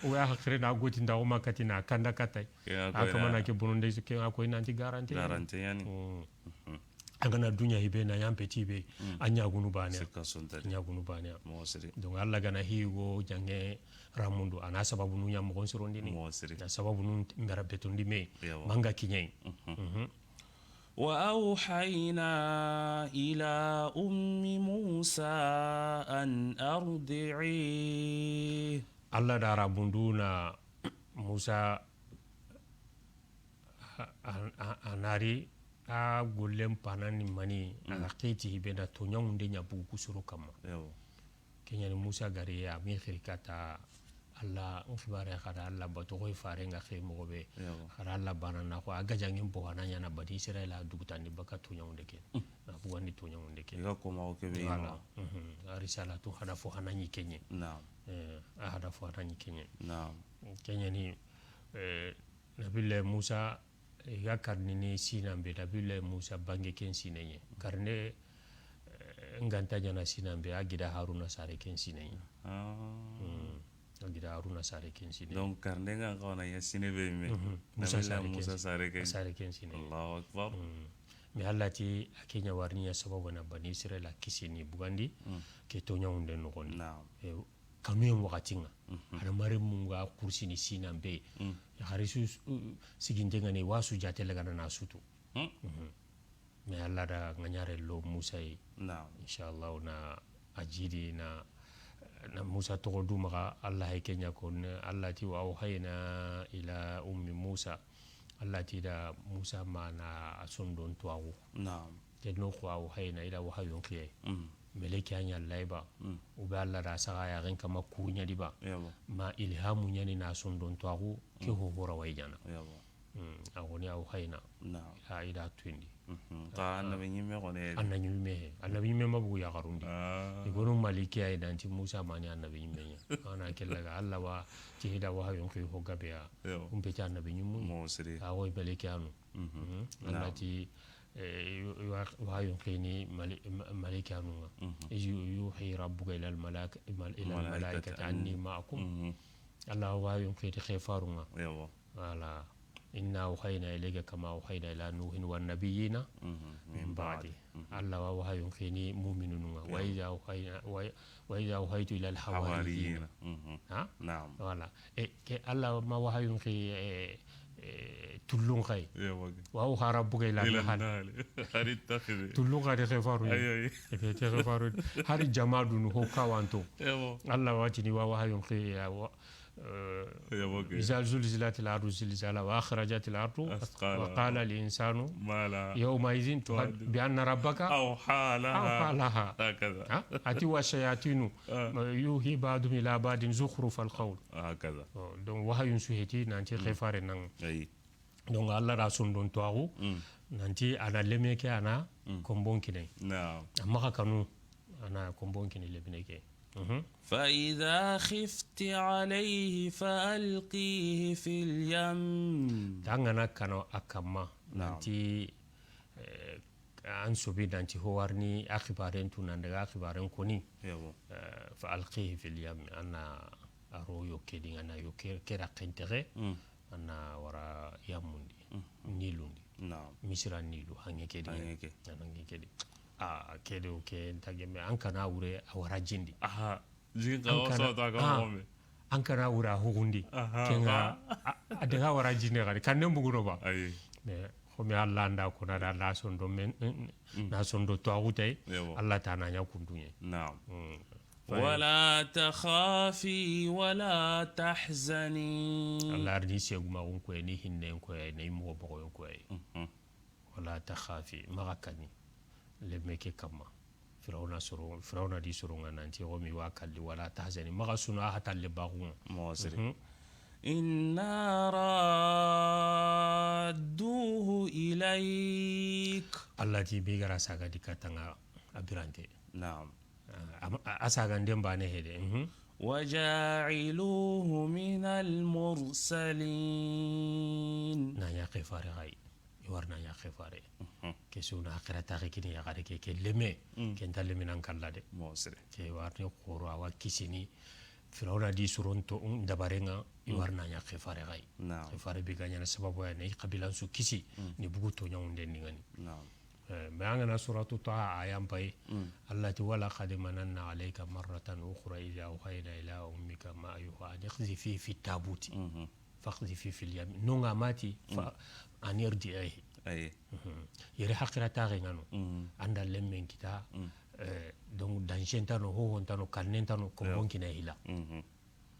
O ya haxire na goti nda o ma katini kanda katta yi. Ya, a ko kamana ke bononde ke a ko nan ti garanti. Garanti yani. Mm. Mhm. A ga na duɲa hi be na yan peti be, Mm. a ɲagunu baane ya. Sikka sonta de. A ɲagunu baane ya. Mo siri. Donc, Alla ga na hi go jange ramundu, a na sababu nu ɲa moxon sirondini. Mo siri. Na sababu nu mbera betondi me. Yawa. Manga kiɲe. Mhm. Mhm. وأوحينا إلى أم موسى أن أرضعيه. Alla da rabundu na Musa A, a, a, a na ri a gollen panan ni mani, a ga xiti hi be na toɲaŋunde ɲa bugu ku soro kamma. Ewa. Ke ɲa ni Musa ga ri a mi xiri kata Alla n xibaare xa da Alla bato xoy fare ŋa xe moxo be. Ewa. Xa da Alla bana na xo a ga jangen bo a na ɲaana Bani Israila dugutandi baka toɲaŋunde ke. Mm. Na bugandi toɲaŋunde ke. I ga koma o ke be. Voilà. Mhm. A risalatu hadafo xa na ɲi ke ɲa. Naam. Eh, a hadafo xa na ɲi ke ɲa. Naam. Ke ɲa ni, eh, Nabillahi Musa, i ga karindini sinan be, Nabillahi Musa bange ken sinan ɲa. Karinde, eh, n ga nta ɲaana sinan be, a gida Haruna saare ken sinan ɲa. Ah. Hmm. A gida Haruna saare ken sinan ɲa. Donc, karinde n ga xawa na ɲa sinan be me. Mhm. Musa Nabillahi saare ken Musa si-, saare ken. Saare ken sinan ɲa. Allahu Akbar. Hmm. Mais Allah ti a ke ɲa wari ɲa sababu na Bani Israila kisini bugandi, ke toɲawunde noxondi. Naam. E, kanuyen waxati ŋa. Hadamarenmun ga kursini sinan be. Yaxari su, su, siginte ŋa ni, wa su jate lagana na sutu. Mais Allah da ŋaɲare lo Musa yi. Naam. Inshallah, na a jidi na, na Musa toxo du maxa, Allah hay ke ɲa ko ne, Allah ti, "Wa awhayna ila ummi Musa." Allah ti da Musa ma na a sondon tuwaxu. Naam. Ke no ko awhayna ila wahayun xiye. Meleke a ɲa lay ba. Ou bien Allah da saxa yaxen kama ku ɲa di ba. Ma ilhamu ɲa ni na sondon tuwaxu, ke ho hora way ɲaana. Hmm, a xoni awhayna. Naam. A i da tuyindi. Mhm. Xa annabi ɲimme xoni. Annabi ɲimme he. Annabi ɲimme ma bugu yaxarundi. Ah. I gono maliki ay nanti Musa mani annabi ɲimme ɲa. Ana kella ga Allah wa ti hida wahayun xi ho gabe ya. Yo. Kun peti annabi ɲimmu. Mo siri. A wo bele ke anu. Mhm. Mhm. Naam. Allah ti, eh, wa-, wahayun xi ni mali-, ma-, maliki anu ŋa. Mhm. Iz yu-, yuhi rabbuka ila al malak-, mal-, ila al malaikati anni ma'akum. Mhm. Allah wahayun xi ti xefaru ŋa. Yo. Voilà. Inna awhayna ilayka kama awhayna ila Nuhin wan nabiyyina min ba'di. Allah wa wahayun xi ni mu'minunu ŋa. Wa idha awhayna, wa, wa idha awhaytu ila al hawariyina. Ha? Naam. Voilà. E, ke Allah ma wahayun xi, e, e, tullun xay. Wa awha rabbuka ila nahli. Hari takhidhi. Tullun xay de xefaru. Ay, ay. E, ke xefaru. Hari jamadun ho kawanto. Allah wa tini wa wahayun xi, ya wa, Eh, إذا زلزلت الأرض زلزالها وأخرجت الأرض أثقالها وقال الإنسان ما لها يومئذ تحدث بأن ربك أوحى لها. أوحى لها. هكذا. Ha? A ti wa shayatinu, ah, ma yuhi ba'duhum ila ba'din zukhrufal qawl. Hakaza. Oh, donc, wahayun su heti nanti xefare nan. Ayi. Donc, Allah da sondon tuwaxu, nanti a na leme ke a na konbon kine. Naam. A maxa kanu, a na konbon kine lemine ke. Mhm. فإذا خفت عليه فألقيه في اليم. Tangana kano a kamma, naam, nanti, eh, an sobi nanti ho warini a xibaren tu nan daga a xibaren koni. Yawo. Eh, فألقيه في اليم, a na a ro yokke di, a na yokke ke ra xentexe, a na wara yammun di, Nilun di. Naam. Misira Nilu, hange ke di. Hange ke. Hange ke di. A, ke do ke nta gemme, an kana wure a wara jin di. Aha. Jin ka wasa ta ka mo me. An kana wure a hugundi. Aha. Ke ŋa, a, a daga wara jin di gadi. Kan ne mbugu no ba. Ayi. Mais, xo mi Allah nda ko na da na sondo men, na sondo to a gutay. Allah ta na ɲa kunduɲe. Naam. ولا تخافي ولا تحزني. Allah ri ni seguma gun koy, ni hinne koy, ni mo bogo koy. Mhm. ولا تخافي, maxa kani. Lemme ke kamma. Firawna soro, Firawna di soro ŋa nanti xo mi wa kalli, ولا تحزني. Maxa suna hata le baxu. Mo sere. Mhm. إنا رادوه إليك. Allah ti be gara saga di katanga a birante. Naam. A, a, a saganden bane hede. Mhm. وجاعلوه من المرسلين. Na ɲa xefare xay. I wari na ɲa xefare. Mhm. Ke su na xira taxi kini yaxare ke, ke leme. Mm. Ke nta leme nan kalla de. Mo sere. Ke wari ni xoro a wa kisini. Firawna di soron to, mm, dabare ŋa, i wari na ɲa xefare xay. Naam. Xefare be ga ɲaana sababu ya ni xabilan su kisi, ni bugu toɲawunde ni ŋani. Naam. Eh, mais an ga na suratu Taha ayan pay, Allah ti, ولقد مننا عليك مرة أخرى إذ أوحينا إلى أمك ما يوحى أن اقذفيه في التابوت فاقذفيه في اليم. No ŋa ma ti, fa, أن أرضعيه. Ayi. Mhm. Yere haqira taxe ŋa no. An da lemmen kita, eh, donc, danger nta no, hoho nta no, kanne nta no, konbon kine hila. Mhm.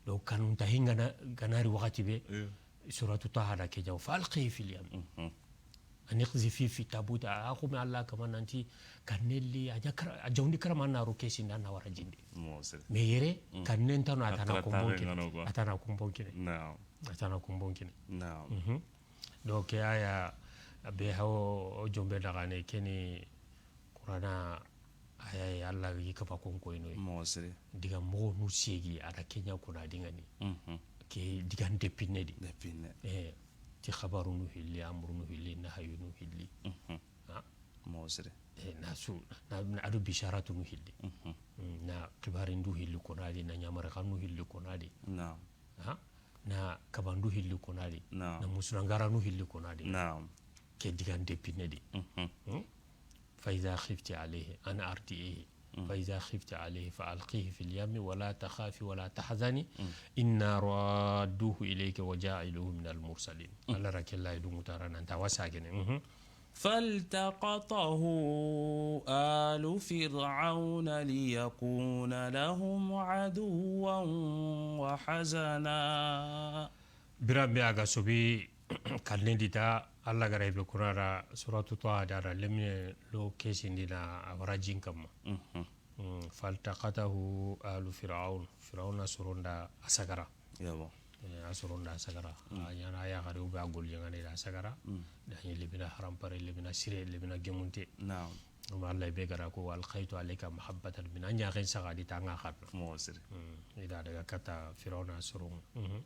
Donc, kanun ta hingana, ganari waxati be, suratu Taha da ke jaw, فألقيه في اليم. Mhm. أن اقذفيه في التابوت, a, a xo me Allah kama nanti, kanne li, a ɲa kara-, a jawndi karama na ro kesi nda na wara jinde. Mo sere. Mais yere, kanne nta no, a ta na konbon kine. A ta na konbon kine. Naam. A ta na konbon kine. Naam. Mhm. Donc, ke aya, be hawo, o jombe daga ne, keni, Qur'ana, Aya, Allah yi kaba konko ino yi. Mo sere. Diga moxo nu segi, a da ke ɲa ko na di ŋani. Mhm. Ke diga nde pinne di. Nde pinne. Eh, ti xabarunu hilli, amrunu hilli, nahayunu hilli. Mhm. Ha? Mo sere. Eh, na su, na, na ado bisharatunu hilli. Mhm. Mm, na xibarindu hilli ko na di, na ɲamare xanu hilli ko na di. Naam. Ha? Na kabandu hilli ko na di. Naam. Na musunangaranu hilli ko na di. Naam. Ke diga nde pinne di. Mhm. Hmm? فإذا خفت عليه، أن أرضعيه. فإذا خفت عليه فألقيه في اليم ولا تخافي ولا تحزني، إنا رادوه إليك وجاعلوه من المرسلين. Alla ra ke laayidu ŋa tara nan ti a wa saagene. فالتقطه آل فرعون ليكون لهم عدوا وحزنا. Biran be a ga sobi, kallen di ta, Alla ga ra i be kuna ra, Suratu Taha da ra, lemine lo kesindina a wara jin kamma. فالتقطه آل فرعون. Firawuna soron da a sagara. Eh, a soron da a sagara. A ɲaana a yaxare, ou bien a golliŋane da a sagara. Da ɲi lebina harampare, lebina sire, lebina gemunte. Naam. Amma Alla be ga ra ko, وألقيت عليك محبة مني. A ɲaxen saga di ta ŋa xanna. Mo sire. I da daga kata Firawuna soron ŋa.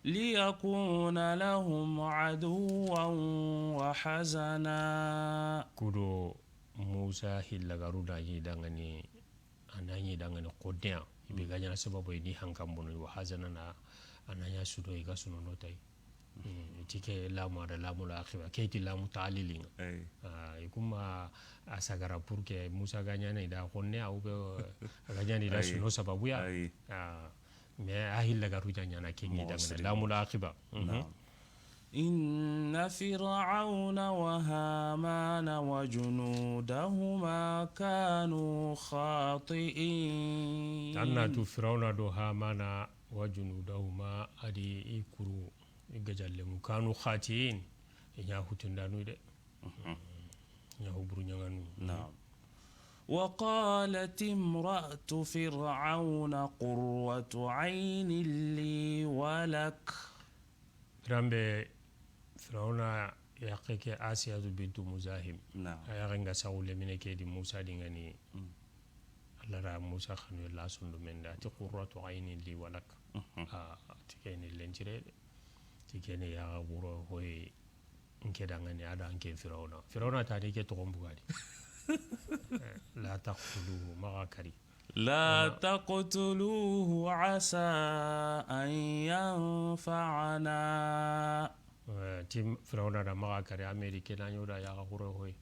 ليكون لهم عدوا وحزنا. Kudo Musa hillagaru na ɲi dangani, a na ɲi dangani xonneya. I be ga ɲaana sababu i ni hankan bono, وحزنا, a na ɲa sudo i ga sunono tay. Ti ke lamu a da lamul aqiba, ke ti lamu taalili ŋa. I kuma a sagara pour que Musa ga ɲaana i da xonneya, ou bien a ga ɲaana i da suno sababu ya. Mais a hillagaru ɲa ɲaana ke ŋa i dangana lamul aqiba. إن فرعون وهامان وجنودهما كانوا خاطئين. An na tu Firawuna do Hamana, وجنودهما, a di i kuru, i gajallenmu, كانوا خاطئين, i ɲa hutundanu de. Ɲa huburu ɲaŋanu. Naam. وقالت امرأة فرعون قرة عين لي ولك. Biran be Firawuna yaxe ke Asiyatu bintu Muzahim. Naam. A yaxe ŋa saxu lemine ke di Musa di ŋa ni. Alla ra Musa xanu la sondomen da, a ti قرة عين لي ولك. A ti ke ni lencire de. Ti ke ni yaxa guro hoye. N ke dangani, a da n ke Firawuna. Firawuna ta ni ke toxon bugadi. Eh, لا تقتلوه, maxa kari. لا تقتلوه عسى أن ينفعنا. Eh, ti Firawuna da maxa kari, a me ri ke na ɲo da yaxa xuro hoy.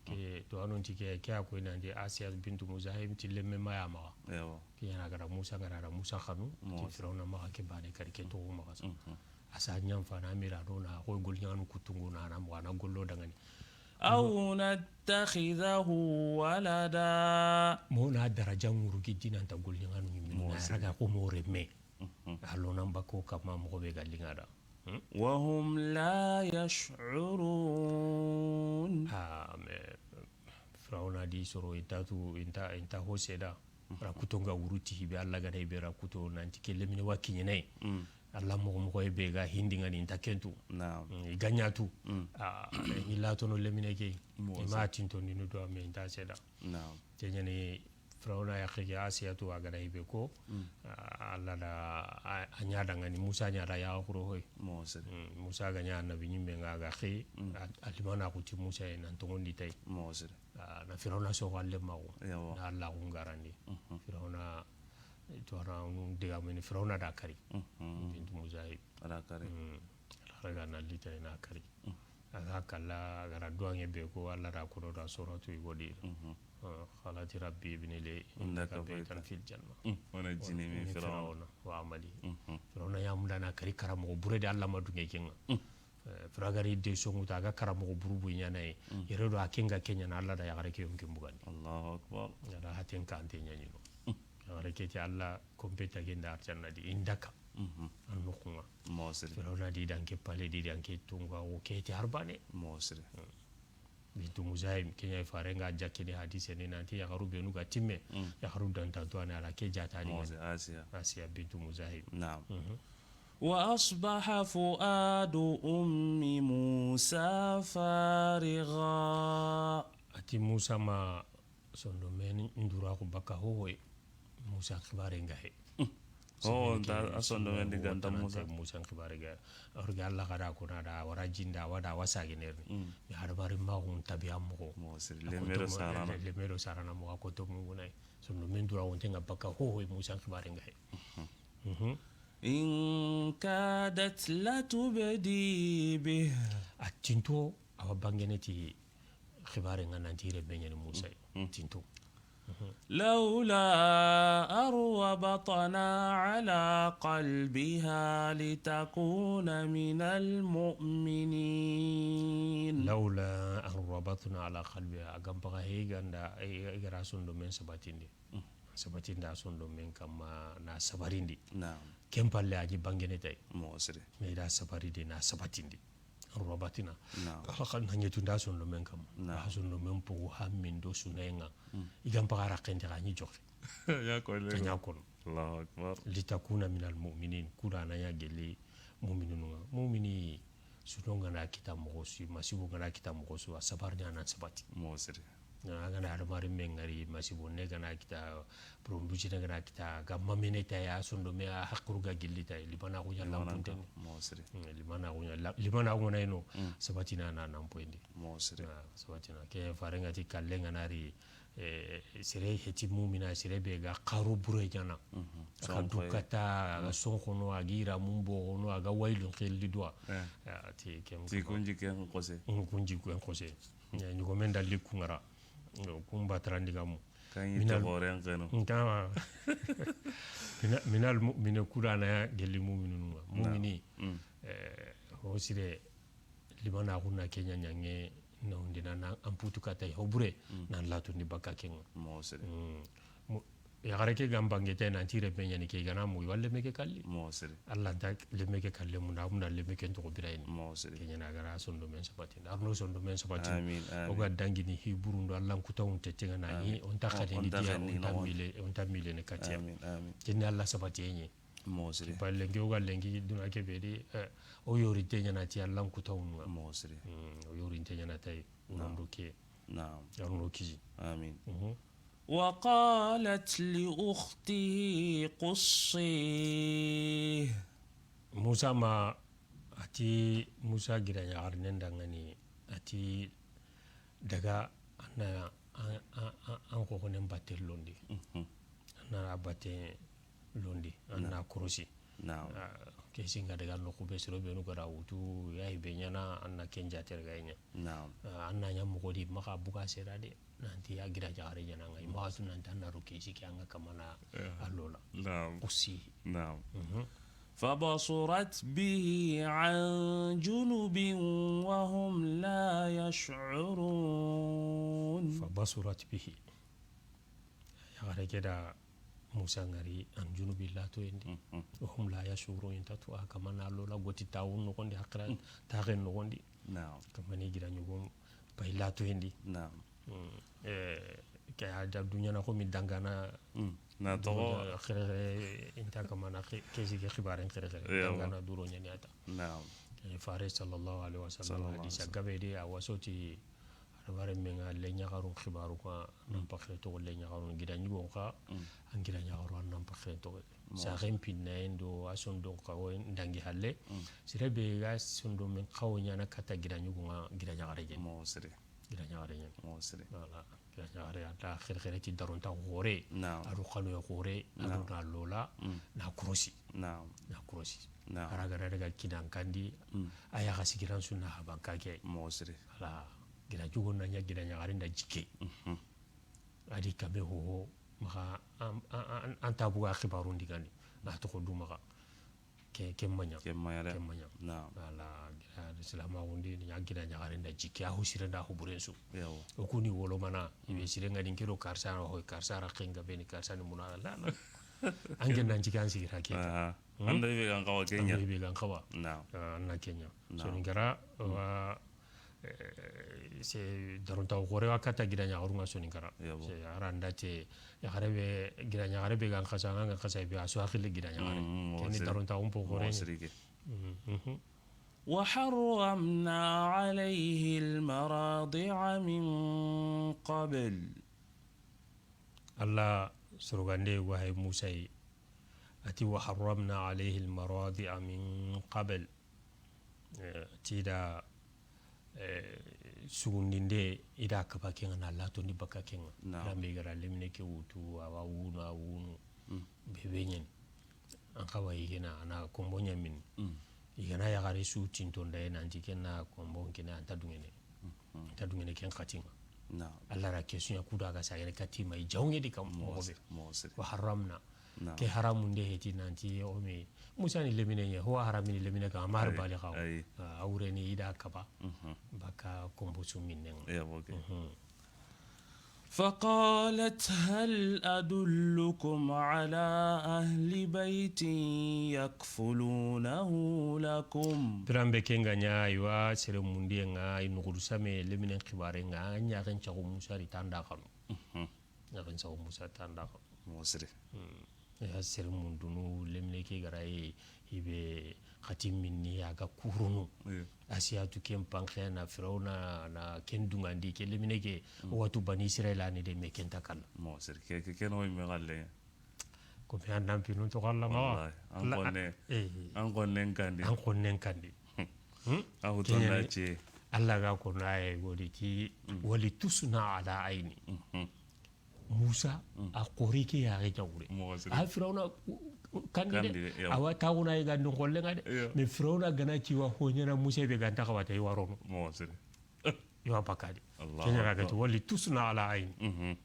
Ke to, a no ti ke, ke a koy nan di Asiya bintu Muzahim ti lemme ma ya maxa. Ke ɲa na ga da Musa, ga da Musa xanu, ti Firawuna maxa ke bane kari, ke toxo maxa sa. A sa ɲanfana, a me ri a do na xoy golliɲaŋanu kutungu na, na moxo a na gollo dangani. أو نتخذه ولدا. Mo na daraja ŋuru gi di nan ta golliɲaŋanu ɲi mini, na raga ko mo reme. A lo nan bako kama moxo be ga liŋa da. وهم لا يشعرون. Ah, mais Firawuna di soro i ta tu, i nta, i nta ho seda. Ra kuto ŋa wuru ti hi be, Alla ga da i be ra kuto nan ti ke lemine wa kiɲene. Alla moxo moxo be ga hindi ŋa ni nta kentu. Naam. I ga ɲa tu. A ni latono lemine ke. I ma tinto ni do a me nta seda. Naam. Te ɲa ni Firawuna yaxe ke Asiyatu a ga da i be ko. Alla da a ɲa dangani Musa ɲa da yaxa xuro hoy. Musa ga ɲa annabi ɲimme ŋa ga xi. A limana xuti Musa ye nan toŋondi tay. Na Firawuna soxo alle maxu. Na Alla xun garandi. Firawuna, to, na diga mini Firawuna da kari. Bintu Muzahim. A da kari. Alla ga na lita na kari. A ga kalla, a ga ra duwaŋe be ko, Alla da kono da suratu i godi. قالت رب ابن لي عندك بيتا في الجنة ونجني من فرعون وعمله. Firawuna ya munda na kari karamoxo bure de, Alla ma dunge ke ŋa. Firawuna ga ri de songu ta, a ga karamoxo buru bu ɲaana ye. Yere do a ke ŋa ke ɲaana, Alla da yaxare ke yonke mbugandi. Allahu akbar. A da haten ka ante ɲaɲino. Yaxare ke ti Alla kompe ta genda arjanna di, indaka. An noxu ŋa. Firawuna di dan ke pale di dan ke tunga wo ke ti harbane. Bintu Muzahim, ke ɲa fare ŋa jakkini hadise ni nanti yaxaru benu ga timme, yaxaru dantanto ani ala ke jata ni. Asiya. Asiya bintu Muzahim. Naam. وأصبح فؤاد أم موسى فارغا. A ti Musa ma sondomen ndura ko baka hohoy. Musa xibaare nga he. Ho, nta a sondomen di ganta Musa. Musa xibaare ga. Or ga Alla xara ko na da wara jinda wada wasa ginerni. Ya hadamari ma gun tabiya moxo. Mo sir lemero sarana. Lemero sarana moxo ko to mungunay. Sondomen dura wonte nga baka hohoy Musa xibaare nga he. إن كادت لتبدي به. A tinto awa bangene ti xibaare ŋa nanti i renme ɲaani Muusa yi. Tinto. لولا أن ربطنا على قلبها لتكون من المؤمنين. لولا أن ربطنا على قلبها. A ga n paxa he i ga nda, i ga ra sondonmen sabatindi. Sabatindi a sondonmen kanma na sabarindi. Naam. Ken palle a ɲi bangene tay. Moxo siri. Mais i da sabarindi na sabatindi. An rabatina. Naam. Ala xa na ɲetu nda sondonmen kanma. Naam. A sondonmen pogu hammin do sunayen ŋa. I ga n paxa raxen di xa ɲi joxe. Ya ko le. Ɲa kono. Allahu akbar. Litakuna minal mu'minin. Ku da na ɲa gelli mu'mininu ŋa. Mu'mini, suno ga na kita moxo su, masibo ga na kita moxo su, a sabarni a na sabati. Moxo siri. A ga na hadamarenme ŋari, masibo ne ga na kita, problème bucine ga na kita, ga mamene tay, a sondonme a haqilu ga gilli tay, limanaxu ɲa lanpunte. Moxo siri. Limanaxu ɲa, limanaxu ŋa na ino, sabatina na nanpoyindi. Moxo siri. Sabatina. Ke fare ŋa ti kalle ga na ri, sere heti mumina, sere be ga xaro bure ɲaana. A ga du kata, a ga sonxono, a gi ramun boxono, a ga waylun xilli duwa. Ti ken ti kunji ken xose. Kunji ken xose. Ɲogomen dalli ku ŋa ra. Kun batarandi ga mu. Kan yi to xoren keno. Minal mu'mine, ku da na gelli mu'mininu ŋa. Mu'mini, ho sire, limanaxu na ke ɲa ɲange, na wundina na an putu katay ho bure, na latondi bakka ke ŋa. Moxo siri. Yaxare ke ga n bange te nanti renme ɲaani ke, i ga na mugu, i wa lenme ke kalli. Moxo siri. Alla nta lenme ke kalle munda, a munda lenme ke n toxo birayini. Moxo siri. Ke ɲaana a ga ra sondonmen sabatindi. Arno sondonmen sabatindi. Amin, amin. O ga dangini hi burundu, Alla n kutawun te te ŋa na hi, o nta xadini diya, o nta mile, o nta mile ne katiya. Amin, amin. Kenni Alla sabatiye ɲi. Moxo siri. Ba lenki o ga lenki duna ke be di, o yorinte ɲaana ti Alla n kutawun ŋa. Moxo siri. O yorinte ɲaana tay. Nando ke. Naam. Arno kisi. Amin. وقالت لأخته قصيه. Muusa ma, a ti Muusa gida ɲaxarinen da ŋa ni, a ti daga an na an, an, an, an xoxonen batte londi. An na a batte londi, an na korosi. Naam. Ke si ŋa daga noxu be soro benu ga ra wutu, ya yi be ɲaana, an na ken jaate daga ɲa. Naam. An na ɲa moxo di, maxa buga sera de. Nanti a gida jaxare ɲaana ŋa, i maxa tu nanti an na ro ke si ke an ŋa kamana a lola. Naam. Aussi. Naam. فبصرت به عن جنب وهم لا يشعرون. فبصرت به. Yaxare ke da Muusa ŋari an junubi latoyen di. وهم لا يشعرون, i nta tu a kamana a lola goti tawun noxon di, haqira taxen noxon di. Naam. Kamani gida ɲogon Bay latoyen di. Naam. Ke a da duɲana xo mi dangana. Na toxo. Xerexere, i nta kamana ke si ke xibaaren xerexere. Dangana duro ɲaani a ta. Naam. Fare sallallahu alaihi wasallam hadisa gabe di, a wasoti hadamarenme ŋa leɲaxarun xibaaru xa, nan paxe toxo leɲaxarun gida ɲugon xa, an gida ɲaxaru an nan paxe toxo. Saxen pinnayen do a sondon xawo ndangi halle. Sere be ga sondonmen xawo ɲaana kata gida ɲugon ŋa, gida ɲaxare ɲaani. Moxo siri. Gida ɲaxare ɲaani. Moxo siri. Voilà. Gida ɲaxare a da xerexere ti daronta xoore. Naam. A do xanuye xoore. Naam. A do na lola. Na korosi. Naam. Na korosi. Naam. Hara ga da daga kinan kandi. A yaxa sigiran su na habanka ke. Moxo siri. Voilà. Gida ɲugon na ɲa gida ɲaxare nda jikke. A di kabe hoho. Maxa an, an, an, an tabuga xibaarun digandi. Na toxo du maxa. Ke, ke maɲa. Ke maɲa de. Ke maɲa. Naam. Voilà, gida silamaxun di, ɲa gida ɲaxare nda jikke, a ho sire nda ho buren su. Yawo. O kuni wolomana, i be sire ŋa di n ke do karsa na ho, karsa ra xenga beni, karsa ni muna la, la. An ke nan jikke an sigira ke. Aha. An da i be ga n xawa ke ɲa. An da i be ga n xawa. Naam. An na ke ɲa. Naam. Soninkara, wa, Eh, c'est daronta xoore wa kata gida ɲaxarun ŋa Soninkara. Yabo. C'est a ra nda te, yaxare be, gida ɲaxare be ga n xasa, ŋa ga n xasa be, a su haxile gida ɲaxare. Keni daronta xumpo xoore ni. وحرمنا عليه المراضع من قبل. Alla sorogande wa hay Muusa yi. A ti, وحرمنا عليه المراضع من قبل. Eh, ti da, eh, sugundinde, i da kaba ke ŋa na latondi baka ke ŋa. Naam. Rambe i ga ra lemine ke wutu, a wa wunu, a wunu. Bebe ɲaani. An xawa i gena, a na kombo ɲamini. I gana yaxare su tintonda ye nanti ke na kombo n kine an ta dungene. An ta dungene ken xati ŋa. Naam. Alla ra ke su ɲa ku da ga sagene kati ma i jawnge di kam moxo be. Moxo siri. Wa haramna. Naam. Ke haramunde heti nanti o me. Musa ni lemine ɲa, ho haramini lemine ka, ma har bali xawo. Ayi. A wure ni i da kaba. Mhm. Baka kombo su minne ŋa. Ya, ok. Mhm. فقالت هل أدلكم على أهل بيت يكفلونه لكم. Biranbe ke ŋa ɲa, i wa sere mundiye ŋa, i nuxudu same, leminen xibare ŋa, a ɲaxen caxu Musa ri tanda xanu. Mhm. Ɲaxen caxu Musa tanda xanu. Moxo siri. Hmm. Ya sere mundunu, lemine ke ga ra yi, i be xati minni, a ga kurunu. Iyo. Asiyatu ken panxe na Firawuna na ken dungandi, ke lemine ke, mm, watu Bani Israila ni de, me ken ta kalla. Moxo siri. Ke, ke, ke no me xalle. Ko me an nan pinu to xalla ma wa. Wallahi. An xonne, eh, an xonnen kandi. An xonnen kandi. Hmm? A hutonda ce. Alla ga ko na ye godi ti, mm, wali tusna ala ayni. Mhm. Musa, mm, a xori ke ya ga jawre. Moxo siri. A Firawuna, u-, u-, kandi de. Kandi de, yawa. Awa taxuna yi gandun xolle ŋa de. Yawa. Mais Firawuna ga na ci wa ho ɲaana Musa be ga nta xawata i wa rono. Moxo siri. I wa bakadi. Allahu akbar. Ke ɲa ga ti wali tusna ala ayni. Mhm.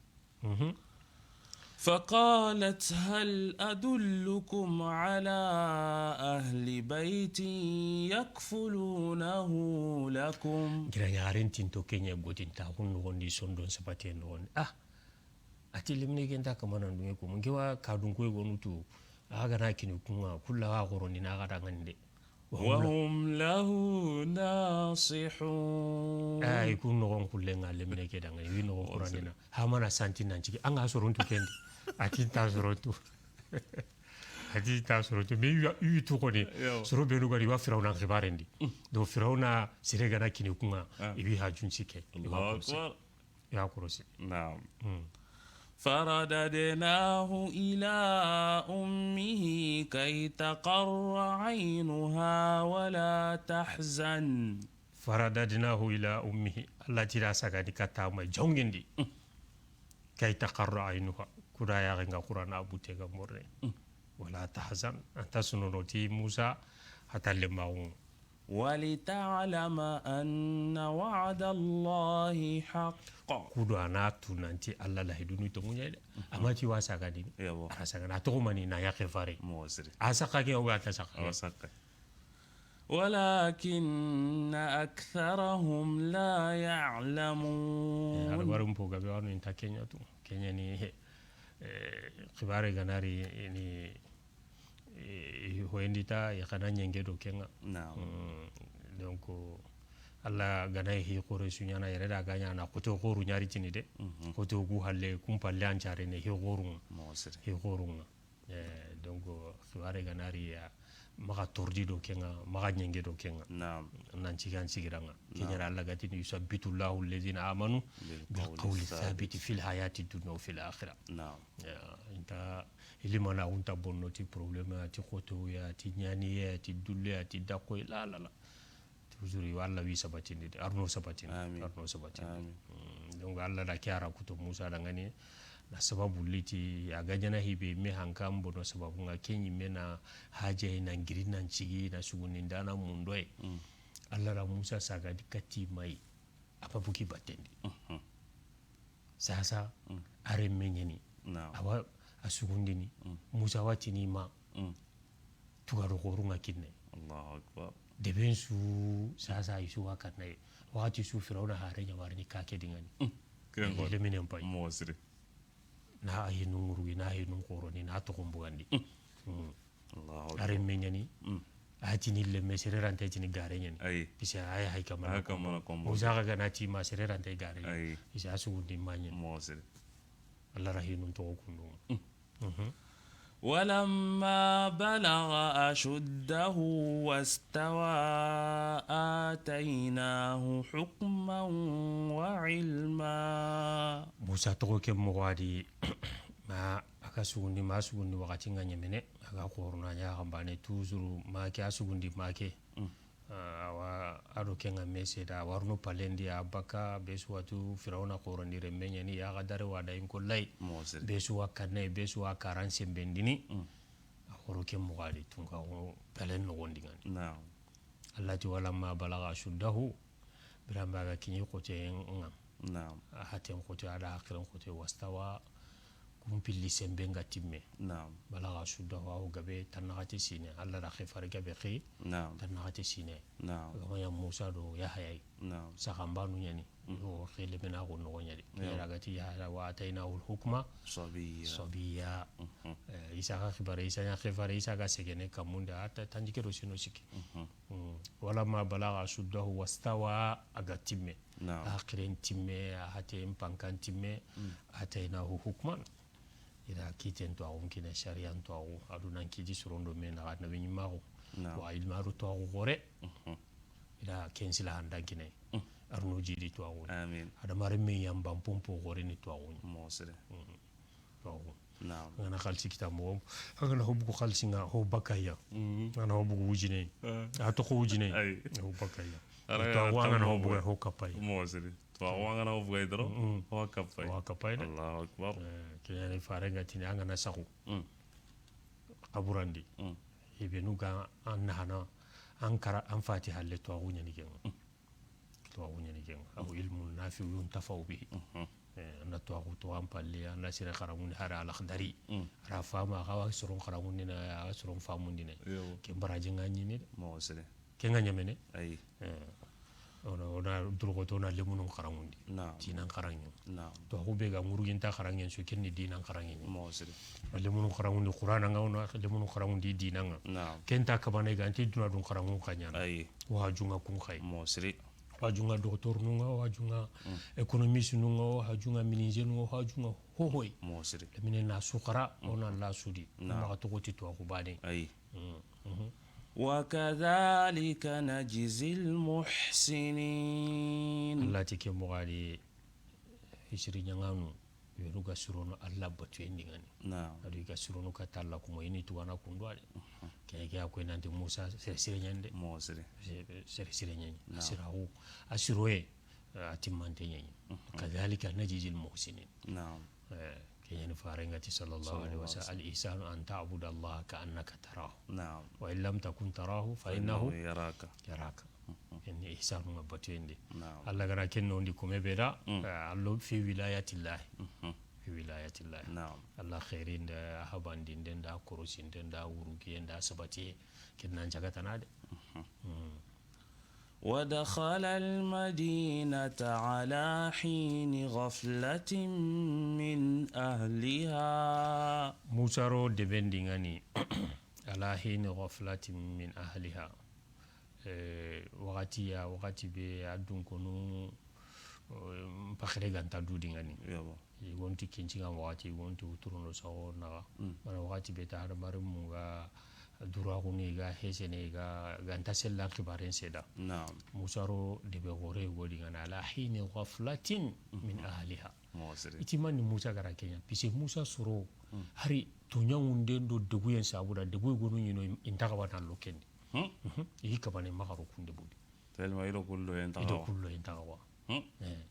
Mhm. فقالت هل أدلكم على أهل بيت يكفلونه لكم. Gira ɲaxaren tinto ke ɲa gotinta xun noxondi sondon sabate noxondi. Ah, a ti lemine ke nta kamana dunge ko. Mun ke wa ka dun koy gonu tu. A ga na kini ku ŋa, kulla wa xorondini a ga da ŋa ni de. وهم له ناصحون. Ay, ku noxon kulle ŋa lemine ke da ŋa ni, wi noxon kurandina. Hamana santi nan cigi, an ga sorontu kendi. A ti nta sorontu. A ti nta sorontu. Mais wi, wi tu xoni. Yo. Soro benu ga di wa Firawuna xibarendi. Mm. Do Firawuna sere ga na kini ku ŋa, ah, i wi hajun sike. I wa Allahu akbar. Ya korosi. Naam. Mm. فرددناه إلى أمه كي تقر عينها ولا تحزن. فرددناه إلى أمه. Alla ti da sagandi katta ma jongindi. Mm. كي تقر عينها. Kuda ya ga Qur'ana bute ga morne. Mm. ولا تحزن. Anta sunono ti Musa hatalle mawu. ولتعلم أن وعد الله حق. Kudo a na tu nanti Alla lahidunu tonŋu ɲa de. Mhm. A ma ti wa sagandini. Yawa. A sagana toxo mani na yaxe fare. Moxo siri. A saxa ke o ga ta saxa ke. A saxa. ولكن أكثرهم لا يعلمون. Eh, alwarum po gabe wanu inta ke ɲa tu. Ke ɲa ni, eh, xibare ga na ri ni, eh, hoyendita, i xa na ɲenge do ke ŋa. Naam. Mm, donc, Alla ga na hi xore su ɲaana yere da ga ɲaana xoto xoru ɲa ri tini de. Mhm. Xoto gu halle, kumpalle an care ne hi xoru ŋa. Moxo siri. Hi xoru ŋa. Eh, donc, xibare ga na ri ya, maxa tordi do ke ŋa, maxa ɲenge do ke ŋa. Naam. Nan cigan sigira ŋa. Naam. Ke ɲa ra Alla ga tini, يثبت الله الذين آمنوا بالقول الثابت في الحياة الدنيا وفي الآخرة. Naam. Ya, inta ilimana wunta bonno ti problème, ti xoto ya, ti ɲani ya, ti dulle ya, ti dakko ya, la, la, la. Toujours yo Alla wi sabatindi de, arno sabatindi, amin, arno sabatindi. Amin. Mm, donc Alla da ke a ra kuto Musa da ŋa ni, na sababu liti, a ga ɲaana hibe me hankan bono sababu ŋa ke ɲi me na haje na ngiri nan cigi na sugundi ndana mundoye. Mm. Alla da Musa saga di kati mayi, a pa buki batendi. Mhm. Sasa, mm, a renme ɲeni. Naam. Awa a sugundini. Mm. Musa wa tini ma. Mm. Tugado xoru ŋa kinne. Allahu akbar. Deben su, sasa i su wa kannaye. Waxati su Firawuna hare ɲa warini ka ke di ŋa ni. Mm. Leminen pay. Moxo siri. Na a hinu ŋurugi, na a hinu xoroni, na a toxon bugandi. Mm. Mm. Allahu akbar. A renme ɲani. Mm. A tini lemme, sere ranta tini gare ɲani. Ayi. Pise a ya hay kamana kombo. Musa xa ga na ti ma sere ranta gare ɲani. Ayi. Pise a sugundi ma ɲani. Moxo siri. Alla rahinu toxo kundu ŋa. Mm. Mhm. ولما بلغ أشده واستوى آتيناه حكما وعلما. Musa toxo ke moxo a di, ma a ga sugundi, ma a sugundi waxati ŋa ɲemene, a ga xorona ɲa xanbane, toujours ma ke a sugundi ma ke. Mm. Ah, awa, a do ke ŋa me seda, a warno palendi, a baka, be su wa tu Firawuna xorondi renme ɲani, ya ga dare wa da in kollayi. Moxo siri. Be su wa kanne, be su wa karan sembendini. Mm. A xoro ke moxo a di, tunka xo palen noxondi ŋa ni. Naam. Alla ti, ولما بلغ أشده, biranbe a ga kiɲi xote ŋa. Naam. A haten xote, a da haqilen xote, wastawa, kun pilli senbe nga timme. Naam. Balaga suddahu, a wo gabe tannaxate sine. Alla da xe fare gabe xe, naam, tannaxate sine. Naam. A ga ma ɲa Musa do Yahaya yi. Naam. Saxanbanu ɲa ni. Mhm. Yo, xe lemina xo noxo ɲa de. Naam. Yera ga ti Yahaya, wa ataynahul hukma sabiyya. Sabiyya. Mhm. Eh, Isa ga xibare, Isa ɲa xe fare, Isa ga segene kamunde, a ta, tanjikke do sino sikki. Mhm. Hmm. Walamma balaga ashuddahu wastawa, a ga timme. Naam. A haqilen timme, a haten pankan timme, hmm, ataynahu hukman. I da kiiten tuwaaxun kini, sariyan tuwaaxu, a do nan kiiti sorondo me naxa, nabi ɲimaaxu. Naam. Wa ilma, a do tuwaaxu xoore. Mhm. I da ken silahan dan kini. Hmm. Arno jidi tuwaaxu. Amin. Adama renme yanban pompo xoore ni tuwaaxu. Moxo siri. Hmm. Tuwaaxu. Naam. An ga na xalisi kita moxo, an ga na ho bugu xalisi ŋa, ho bakaya. Mhm. An ga na ho bugu wujine. Eh. A toxo wujine. Ayi. Ho bakaya. Ara ya tuwaaxu, an ga na ho bugu, ho kapay. Moxo siri. Tuwaaxu, an ga na ho bugu doro, mhm, ho kapay. Ho kapay de. Allahu akbar. Eh, ke ɲa ni fare nga tini an ga na saxu. Mm. Xaburandi. Mm. I benu ga an nahana, an kara, an fati halle tuwaaxu ɲa ni ken ŋa. Mm. Tuwaaxu ɲa ni ken ŋa. Aw ilmun nafi'un yuntafa'u bihi. Mhm. Eh, an na tuwaaxu to an palle, an na sere xaranŋundi hari Al-Akhdari. Mm. Ara fama, a ga wa soron xaranŋundini, a ga soron famundini. Yo. Ken baraji nga ɲini de. Moxo siri. Ken nga ɲamene. Ayi. Eh, o na, o na duroxoto, o na lemunun xaranŋundi. Naam. Diinan xaranŋe. Naam. Tuwaaxu be ga ŋuruginta xaranŋen su, ken ni diinan xaranŋe ni. Moxo siri. Lemunun xaranŋundi Qur'ana ŋa, o na lemunun xaranŋundi diina ŋa. Naam. Ken nta kabane ga nti duna dun xaranŋun xa ɲaana. Ayi. Wa junga kun xay. Moxo siri. Wa junga docteur nun ŋa, wa junga, mm, économiste nun ŋa, wa junga menuisier nun ŋa, wa junga hohoy. Moxo siri. Lemine na suxara, mm, o na la sudi. Naam. Maxa toxo ti tuwaaxu baane. Ayi. Mm, mhm. وكذلك نجزي المحسنين. Alla ti ke moxo di, hisiri ɲaŋanu, yonu ga sirono Alla batuyen di ŋa ni. Naam. A do i ga sirono kata Alla kuma, i ni tugana kundu a de. Mhm. Ke, ke a koy nanti Musa sere sire ɲa ni de. Moxo siri. Se-, sere sire ɲa ni. Naam. A siraxu, a siroye, a timmante ɲa ni. Mhm. كذلك نجزي المحسنين. Naam. Eh, ke ɲa ni fare nga ti sallallahu alaihi wasallam, الإحسان أن تعبد الله كأنك تراه. Naam. وإن لم تكن تراه فإنه يراك. يراك. Mhm. Ken ni ihsanu ŋa, batuyen di. Naam. Alla ga na ken nondi kome be da, mm, eh, a lo في ولاية الله. Mhm. في ولاية الله. Naam. Alla xeerinde, a habandinde, nda korosinde, nda wurugiye, nda sabatiye, ken na n jagatana de. Mhm. Mm. ودخل المدينة على حين غفلة من أهلها. Musa ro deben di ŋa ni, على حين غفلة من أهلها. Eh, waxati ya, waxati be a dunkonu, eh, paxire ga nta du di ŋa ni. Yo. I gonti kinciŋa waxati, i gonti wuturundo saxo naxa. Mm. Mana waxati be ta hadamarenmu ga duraxunu, i ga hesene, i ga, ga nta sellan xibaren seda. Naam. Musa ro debe xoore go di ŋa na على حين غفلة من أهلها. Moxo siri. I ti mani Musa ga ra ke ɲa, puisque Musa soro, mm, hari toɲaŋunden do deguyen sabu da, deguye gonu ɲi no, i nta xawa na lo ken di. Hmm. Mhm. I kabane maxa ro kunde budi. Tellement i do kullo yen taxawa. I do kullo yen taxawa. Hmm. Eh.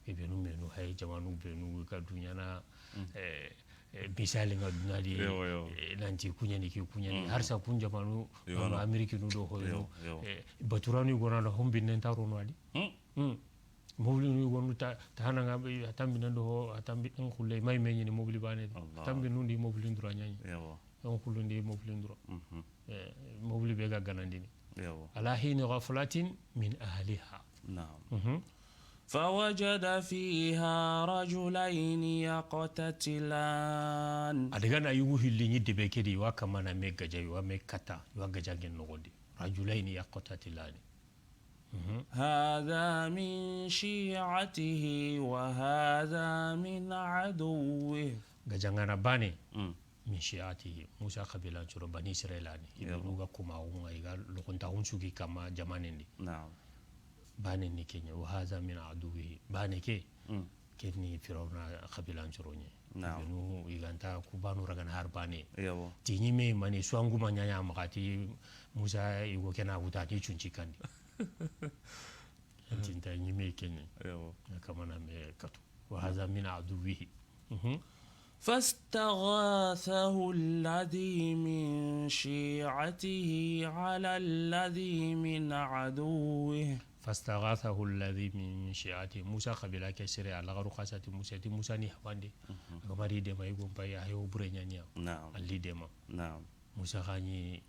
Ke benu menu, hay jamanu benu ga duɲana, mm, eh, eh, misali nga duna di, yo, yo, eh, nanti kuɲani ke kuɲani. Mm. Harsa kun jamanu, yo, no, Amerikinu do hoyinu, yo, yo, eh, baturanu gona da hombi nen tarono adi. Hmm. Hmm. Mobili nu gonu ta, ta hana nga be, a tambi nan do ho, a tambi en xulle, may me ɲini mobili baane. Allah. Tambi nundi mobili ndura ɲaɲi. Yo. Yan xullundi mobili ndura. Mhm. Eh, mobili be ga ganandini. Yawa. على حين غفلة من أهلها. Naam. Mhm. فوجد فيها رجلين يقتتلان. A daga na yugu hilli ɲi debe ke di, wa kamana me gaja, wa me kata, wa gaja gen noxo di. رجلين يقتتلان. Mhm. هذا من شيعته وهذا من عدوه. Gajaŋana baane, mm, من شيعته, Musa xabiilan coro, Bani Israila ni. Yabo. I benu ga kuma xunŋa, i ga loxontaxun sugi kama jamanen di. Naam. Baane ni ke ɲa, وهذا من عدوه. Baane ke, mm, Ken ni Firawuna xabiilan coro ɲi. Naam. Benu i ga nta ku banu ragana har baane. Yabo. Ti ɲi me mani suwangu ma ɲaɲa maxa ti Musa i go kena wuta ni cunci kandi. Anti nta ɲi me ken ni. Yabo. Kamana me katu. وهذا من عدوه. Mhm. فاستغاثه الذي من شيعته على الذي من عدوه. فاستغاثه الذي من شيعته. Musa xabila ke sere, a laxaru xasa ti Musa, ti Musa ni habande. A ga mari dema, i gompa ya, hayo bure ɲaniya. Naam. Ali dema. Naam. Musa xa ni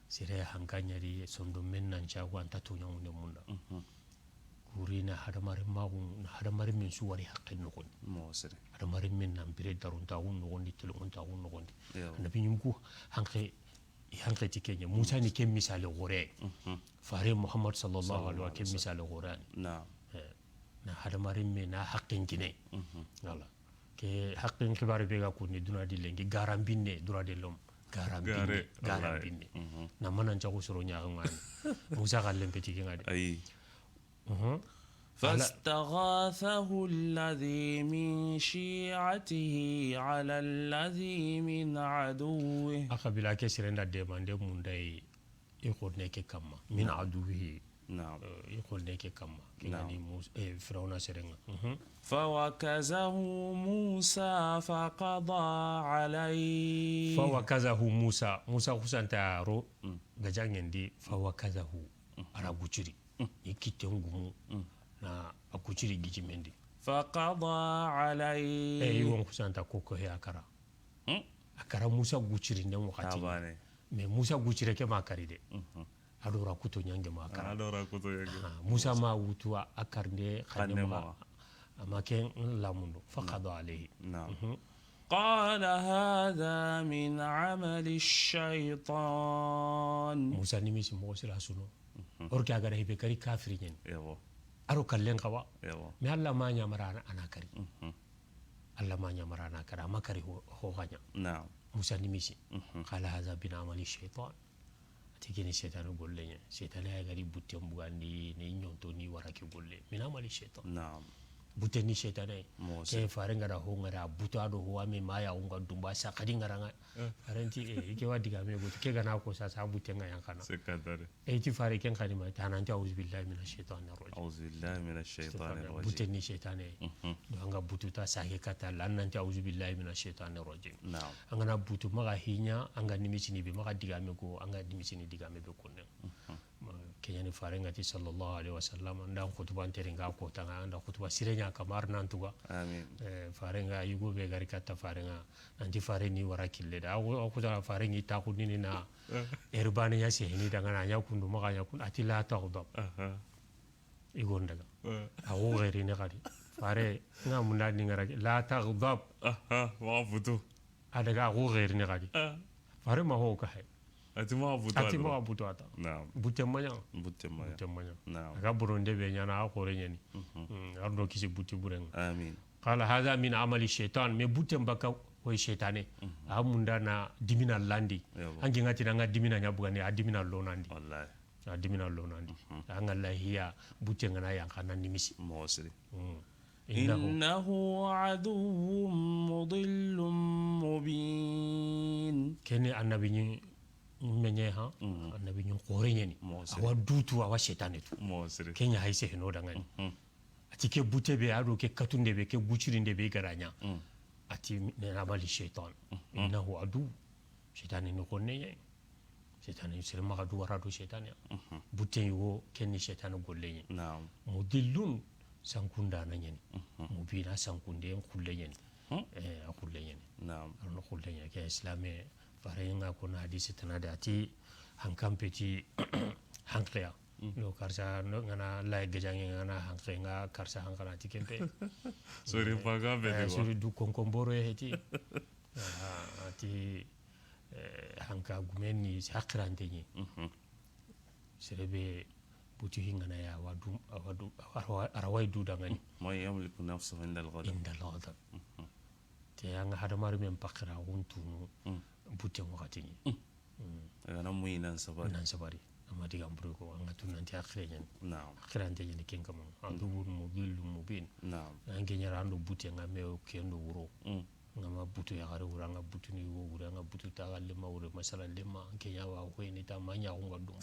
sere hanka ɲari, sondo men nan cago anta toɲangunde munda. Kuri na hadamaren maxu, na hadamaren men su wari haqqen noxondi. Mo sere. Hadamaren men nan bire darontaxun noxondi, telongontaxun noxondi. Annabi ɲimku hanke, hanke ti ke ɲa. Musa ni ke misale xore. Fare Muhammad sallallahu alaihi wa ke misale xore ani. Naam. Eh, na hadamaren me na haqqen kine. Wala. Ke haqqen xibaare be ga konni duna di lenki, garan binne, droit de l'homme. Garan binne, garan binne. Na manan caxu soro ɲaxu ŋani. Musa xallen peti ke ŋa de. Ayi. فاستغاثه الذي من شيعته على الذي من عدوه. A xabila ke sere nda demande munda yi, i xonne ke kamma. من عدوه. Naam. Eh, i xonne ke kamma. Ke ŋa ni Mus-, eh, Firawuna sere ŋa. فوكزه موسى فقضى عليه. فوكزه موسى. Musa xusanta ro gajaŋen di, فوكزه. A ra guciri. I kitten gumu, na a kuciri gijimen di. فقضى عليه. Eh, i won xusanta koko he a kara. A kara Musa gucirinden waxati. Mais Musa gucire ke ma kari de. A do ra kuto ɲange ma kara. A do ra kuto ɲange. Musa ma wutu a karinde xanne ma. A ma ken lamundo. فقضى عليه. Naam. قال هذا من عمل الشيطان. Musa nimisi moxo sira su no. Or ke a ga ra hibe kari kafiri ɲen. Ewo. A ro kallen xawa. Ewo. Mais Allah ma ɲamara a na kari. Allah ma ɲamara a na kari, a ma kari ho, ho xa ɲa. Naam. Musa nimisi. قال هذا من عمل الشيطان. A ti ke ni setane golle ɲa. Setane ya ga ri butten bugandi, ni ɲonto ni wara ke golle. من عمل الشيطان. Naam. Butte ni setane. Ke fare ŋa da ho ŋa da butu a do ho a me ma ya ŋa dumba sa xadi ŋa ra ŋa. Fare nti, eh, i ke wa digame go, ke ga na ko sa, sa butte ŋa yan xana. E ti fare ken xadi ma, ta nan ti, أعوذ بالله من الشيطان الرجيم. أعوذ بالله من الشيطان الرجيم. Butte ni setane. Do an ga butu ta sage kata la, an nan ti, أعوذ بالله من الشيطان الرجيم. Naam. An ga na butu maxa hiɲa, an ga nimisini be maxa digame go, an ga nimisini digame be konne. Ke ɲa ni fare ŋa ti sallallahu alaihi wasallam, nda xutuba ntere ŋa ko tanga, nda xutuba sire ɲa kamar nan tuga. Amin. Eh, fare ŋa yugo be ga ri kata fare ŋa, nanti fare ni wara kille da. A ko, a ko ta fare ni ta kundini na. Erbani ya se ni daga na ɲa kundu, maxa ɲa kundu, a ti لا تغضب. I go n daga. A go xerini xadi. Fare ŋa munda ni ŋa ra ke, لا تغضب. Aha, maxa butu. A daga a go xerini xadi. Fare ma ho ka he. A ti maxa butu a ta. Naam. Butte ma ɲa. Butte ma ɲa. Butte ma ɲa. Naam. A ga boronde be ɲaana, a xore ɲaani. Ar do kisi butti bure ŋa. Amin. قال هذا من عمل الشيطان. Mais butten baka hoy setane. A munda na dimina landi. Anke ŋa ti na ŋa dimina ɲa bugandi, a dimina lonandi. Wallahi. A dimina lonandi. An ga lahiya butte ŋa na yan xana nimisi. Moxo siri. إنه عدو مضل مبين. Ke ni annabi ɲi meɲe ha, annabi ɲi xore ɲeni. Awa dutu, awa setane tu. Ke ɲa hay se heno dangani. A ti ke butte be, a do ke katunde be, ke gucirinde be i ga da ɲa. A ti من عمل الشيطان. إنه عدو. Setane ni xonne ɲa. Setane, sere maxa du wara do setane. Butten yogo, ke ni setane golle ɲa. Naam. Mudillun, sankundana ɲeni. Mubina, sankunde xulle ɲeni. Eh, a xulle ɲeni. Naam. A ro no xulle ɲeni. Ke silame, fare ŋa ko na hadisi tana de a ti, hankan peti, hankeya. No karsa, no ŋa na lay gajaŋe ŋa na hanke ŋa karsa hankana ti kempe. Sori paga be de. Sori du konkonboro heti. A ti, eh, hanka gumen ni haqirante ɲi. Sere be butu hingana ya, awa du, awa du, awa, a ra wa yi du dangani. من يملك نفسه عند الغضب. عند الغضب. Te an ga hadamarenmen paxira xuntunu butten waxati ɲi. A ga na muyi nan sabari. Nan sabari. A ma digan buru ko, an ga tu nanti haqire ɲani. Naam. Haqirante ɲani ken kama. عدو مضل مبين. Naam. An ke ɲa ra an do butte ŋa me o ken do wuro. Ŋa ma butu yaxare wure, an ga butu ni yogo wure, an ga butu taxa lemma wure, masala lemma, an ke ɲa wa hoyini ta ma ɲaxu ŋa dum.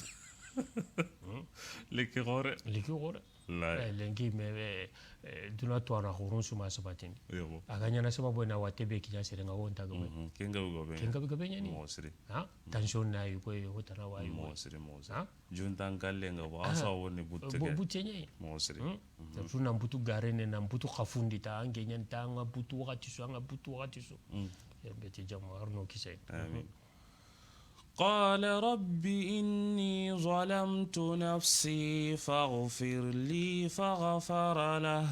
Liki xore. Liki xore. Wallahi. Eh, lenki me, eh, eh, duna to ana xurun suma sabatini. Yo. A ga ɲana sababu na watte be kiɲa sere ŋa wonta ga be. Mhm. Ken ga be ga be. Ken ga be ga be ɲani. Mo siri. Ha? Tension na yi ko yo tana wa yi ko. Mo siri, mo siri. Ha? Juntan kalle ŋa ba sa woni butte. Butte ɲe. Mo siri. Surtout nan butu gare ne, nan butu xafundi ta, an ke ɲan ta, an ga butu waxati su, an ga butu waxati su. Ya be ti jama arno kisay. Amin. قال رب إني ظلمت نفسي فاغفر لي فغفر له.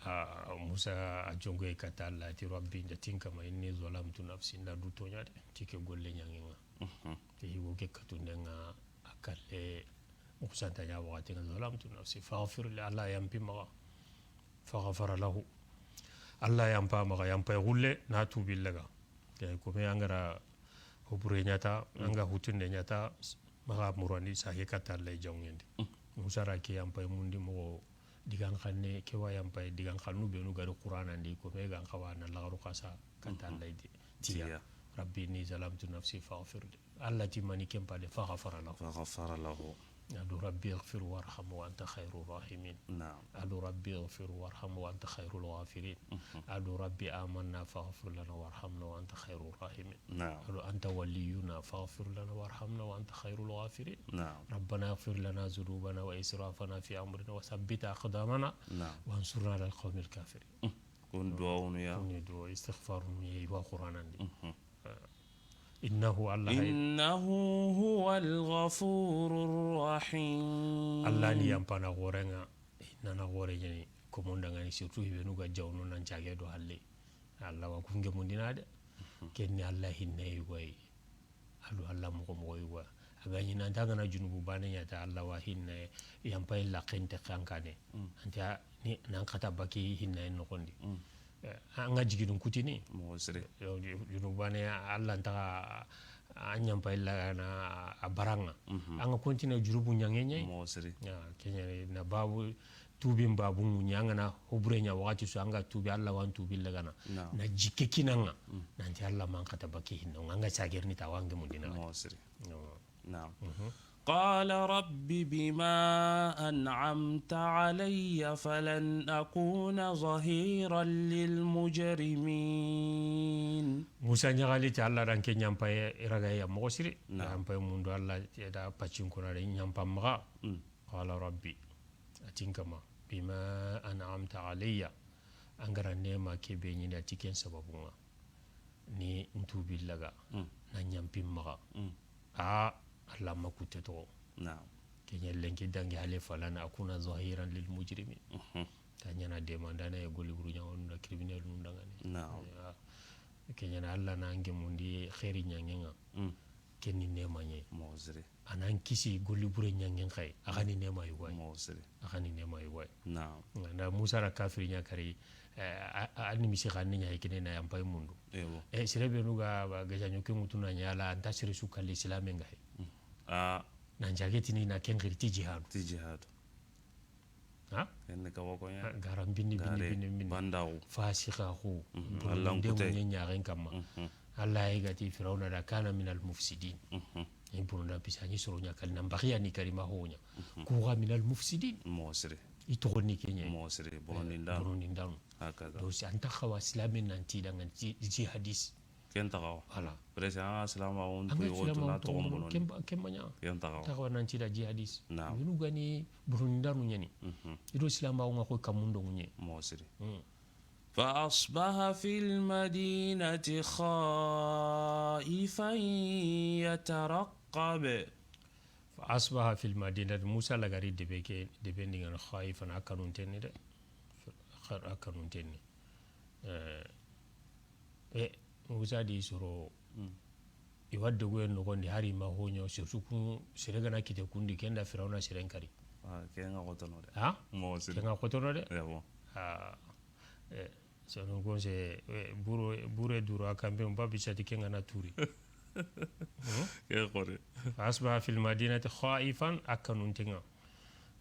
Ah, Musa a jonko kata Alla ti, Rabbi, n da ti n kama, إني ظلمت نفسي, n da du toɲa de, ti ke golle ɲaŋe ŋa. Ke higo ke katunde ŋa a kalle, n kusanta ɲa waxati ŋa, ظلمت نفسي فاغفر لي, Alla yanpa in maxa. فغفر له. Alla yanpa a maxa, yanpa xulle, na tuubi laga. Ke kome an ga ra hobure ɲa ta, an ga hutunde ɲa ta, maxa murandi sa ke kata Alla jaŋundi. Musa ra ke yanpa mundi moxo digan xanne, ke wa yanpa digan xannu benu ga ri Qur'ana ndi, kome ga n xawa na laxaru xasa kata Alla di. Tiya. Rabbi inni zalamtu nafsi faghfir li. Alla ti mani ken pa de, faghfara lahu. Faghfara lahu. A do Rabbi ighfir warham wa anta khairu rahimin. Naam. A do Rabbi ighfir warham wa anta khairul ghafirin. A do Rabbi amanna faghfir lana warhamna wa anta khairu rahimin. Naam. A do anta waliyuna faghfir lana warhamna wa anta khairul ghafirin. Naam. Rabbana ighfir lana zunubana wa israfana fi amrina wa thabbit aqdamana wansurna alal qawmil kafirin. Kun duwawunu ya. Kun duwa, istighfarunu ya, i wa Qur'ana ndi. Innahu, Alla hay. Innahu huwal ghafurur rahim. Alla ni yanpana xoore ŋa, nana xoore ɲaani, komo n da ŋa ni, surtout i benu ga jawno nan cage do halle. Alla wa kun gemundini de. Ken ni Alla hinne yi koy. A do Alla moxo moxo yi koy. A ga ɲi nan ta ga na junubu baane ɲa ta, Alla wa hinne, yanpa illa xente xankane. Anta ni nan xata baki hinne noxondi. Eh, an ga jigidun kutini. Moxo siri. Yo, ju-, junubu baane, Alla nta xa an yanpa illa na a bara ŋa. An ga continue junubu ɲaŋe ɲa. Moxo siri. Ya, ke ɲa ni na babu, tuubin babu ŋuɲa, an ga na hobure ɲa waxati su, an ga tuubi, Alla wa an tuubi lagana. Naam. Na jikke kini an ŋa. Nanti Alla ma an xata baki hinne ŋa, an ga sagerni ta wa an gemundini. Moxo siri. Naam. قال رب بما أنعمت علي فلن أكون ظهيرا للمجرمين. Musa ɲaxali ti Alla da n ke yanpaye raga ya moxo siri. Naam. Yanpaye mundu Alla da pacin kuna de yanpa maxa. قال رب. A ti n kama, بما أنعمت علي. An ga ra neema ke be ɲi n da ti ken sababu ŋa. Ni n tuubi laga, na yanpa in maxa. A, Alla ma kutte toxo. Naam. Ke ɲa lenki dangi hale, فلن أكون ظهيرا للمجرمين. Ta ɲaana deemandaana ya golli buru ɲaŋonu da, criminel nu da ŋa ni. Naam. Ya. Ke ɲaana Alla na an gemundi xeeri ɲaŋe ŋa. Ken ni neema ɲa yi. Moxo siri. A na an kisi golli bure ɲaŋen xa yi, a xa ni neema yogo ya yi. Moxo siri. A xa ni neema yogo ya yi. Naam. N da Musa ra kafiri ɲa kari, eh, a, a, a ni misi xa ni ɲa yi kine na yanpaye mundu. Ewo. Eh, sere benu ga, ga jaɲo ke ŋutu na ɲa la, an ta sere su kalli silaame ŋa yi. Ah. Nan jage tini na ken xiri ti jihadu. Ti jihadu. Ha? Ken ni kaba ko ɲa. Garan binni, binni, binni, binni. Bandaxu. Fasiqaxu. Alla n kute. Ɲaxen kamma. Alla ya ga ti Firawuna da, كان من المفسدين. I burunda pisa ni soro ɲa kali nan baxiya ni kari ma ho ɲa. Ku ga من المفسدين. Moxo siri. I toxo ni ke ɲa. Moxo siri. Bonondindanu. Bonondindanu. Hakaza. Donc, si an ta xawa silaame nan ti da ŋa ni ji-, jihadis. Ken ta xawa. Voilà. Presque an ga silaamaxu, an ga silaamaxu toxo bonondi. Ken ba-, ken ma ɲa. Ken ta xawa. Ta xawa nan ti da jihadis. Naam. Yunu ga ni bonondindanu ɲa ni. I do silaamaxu ŋa xo kamun do ŋuɲe. Moxo siri. فأصبح في المدينة خائفا يترقب. فأصبح في المدينة، Musa lagari debe ke, debe ndi ŋa ni خائفا, a kanunten ni de. A kanunten ni. Eh, E, Musa di soro, i wa dogoyen noxondi, hari ma ho ɲa, surtout kun, sere ga na kite kundi, ken da Firawuna seren kari. Ah, ken ŋa xotono de. Ha? Moxo siri. Ken ŋa xotono de. Ya bon. Ah, e, sonu gonse, e, bure, bure duro a kambe, mba bisati ken ŋa na turi. Ke xore. فأصبح في المدينة خائفا, a kanunten ŋa.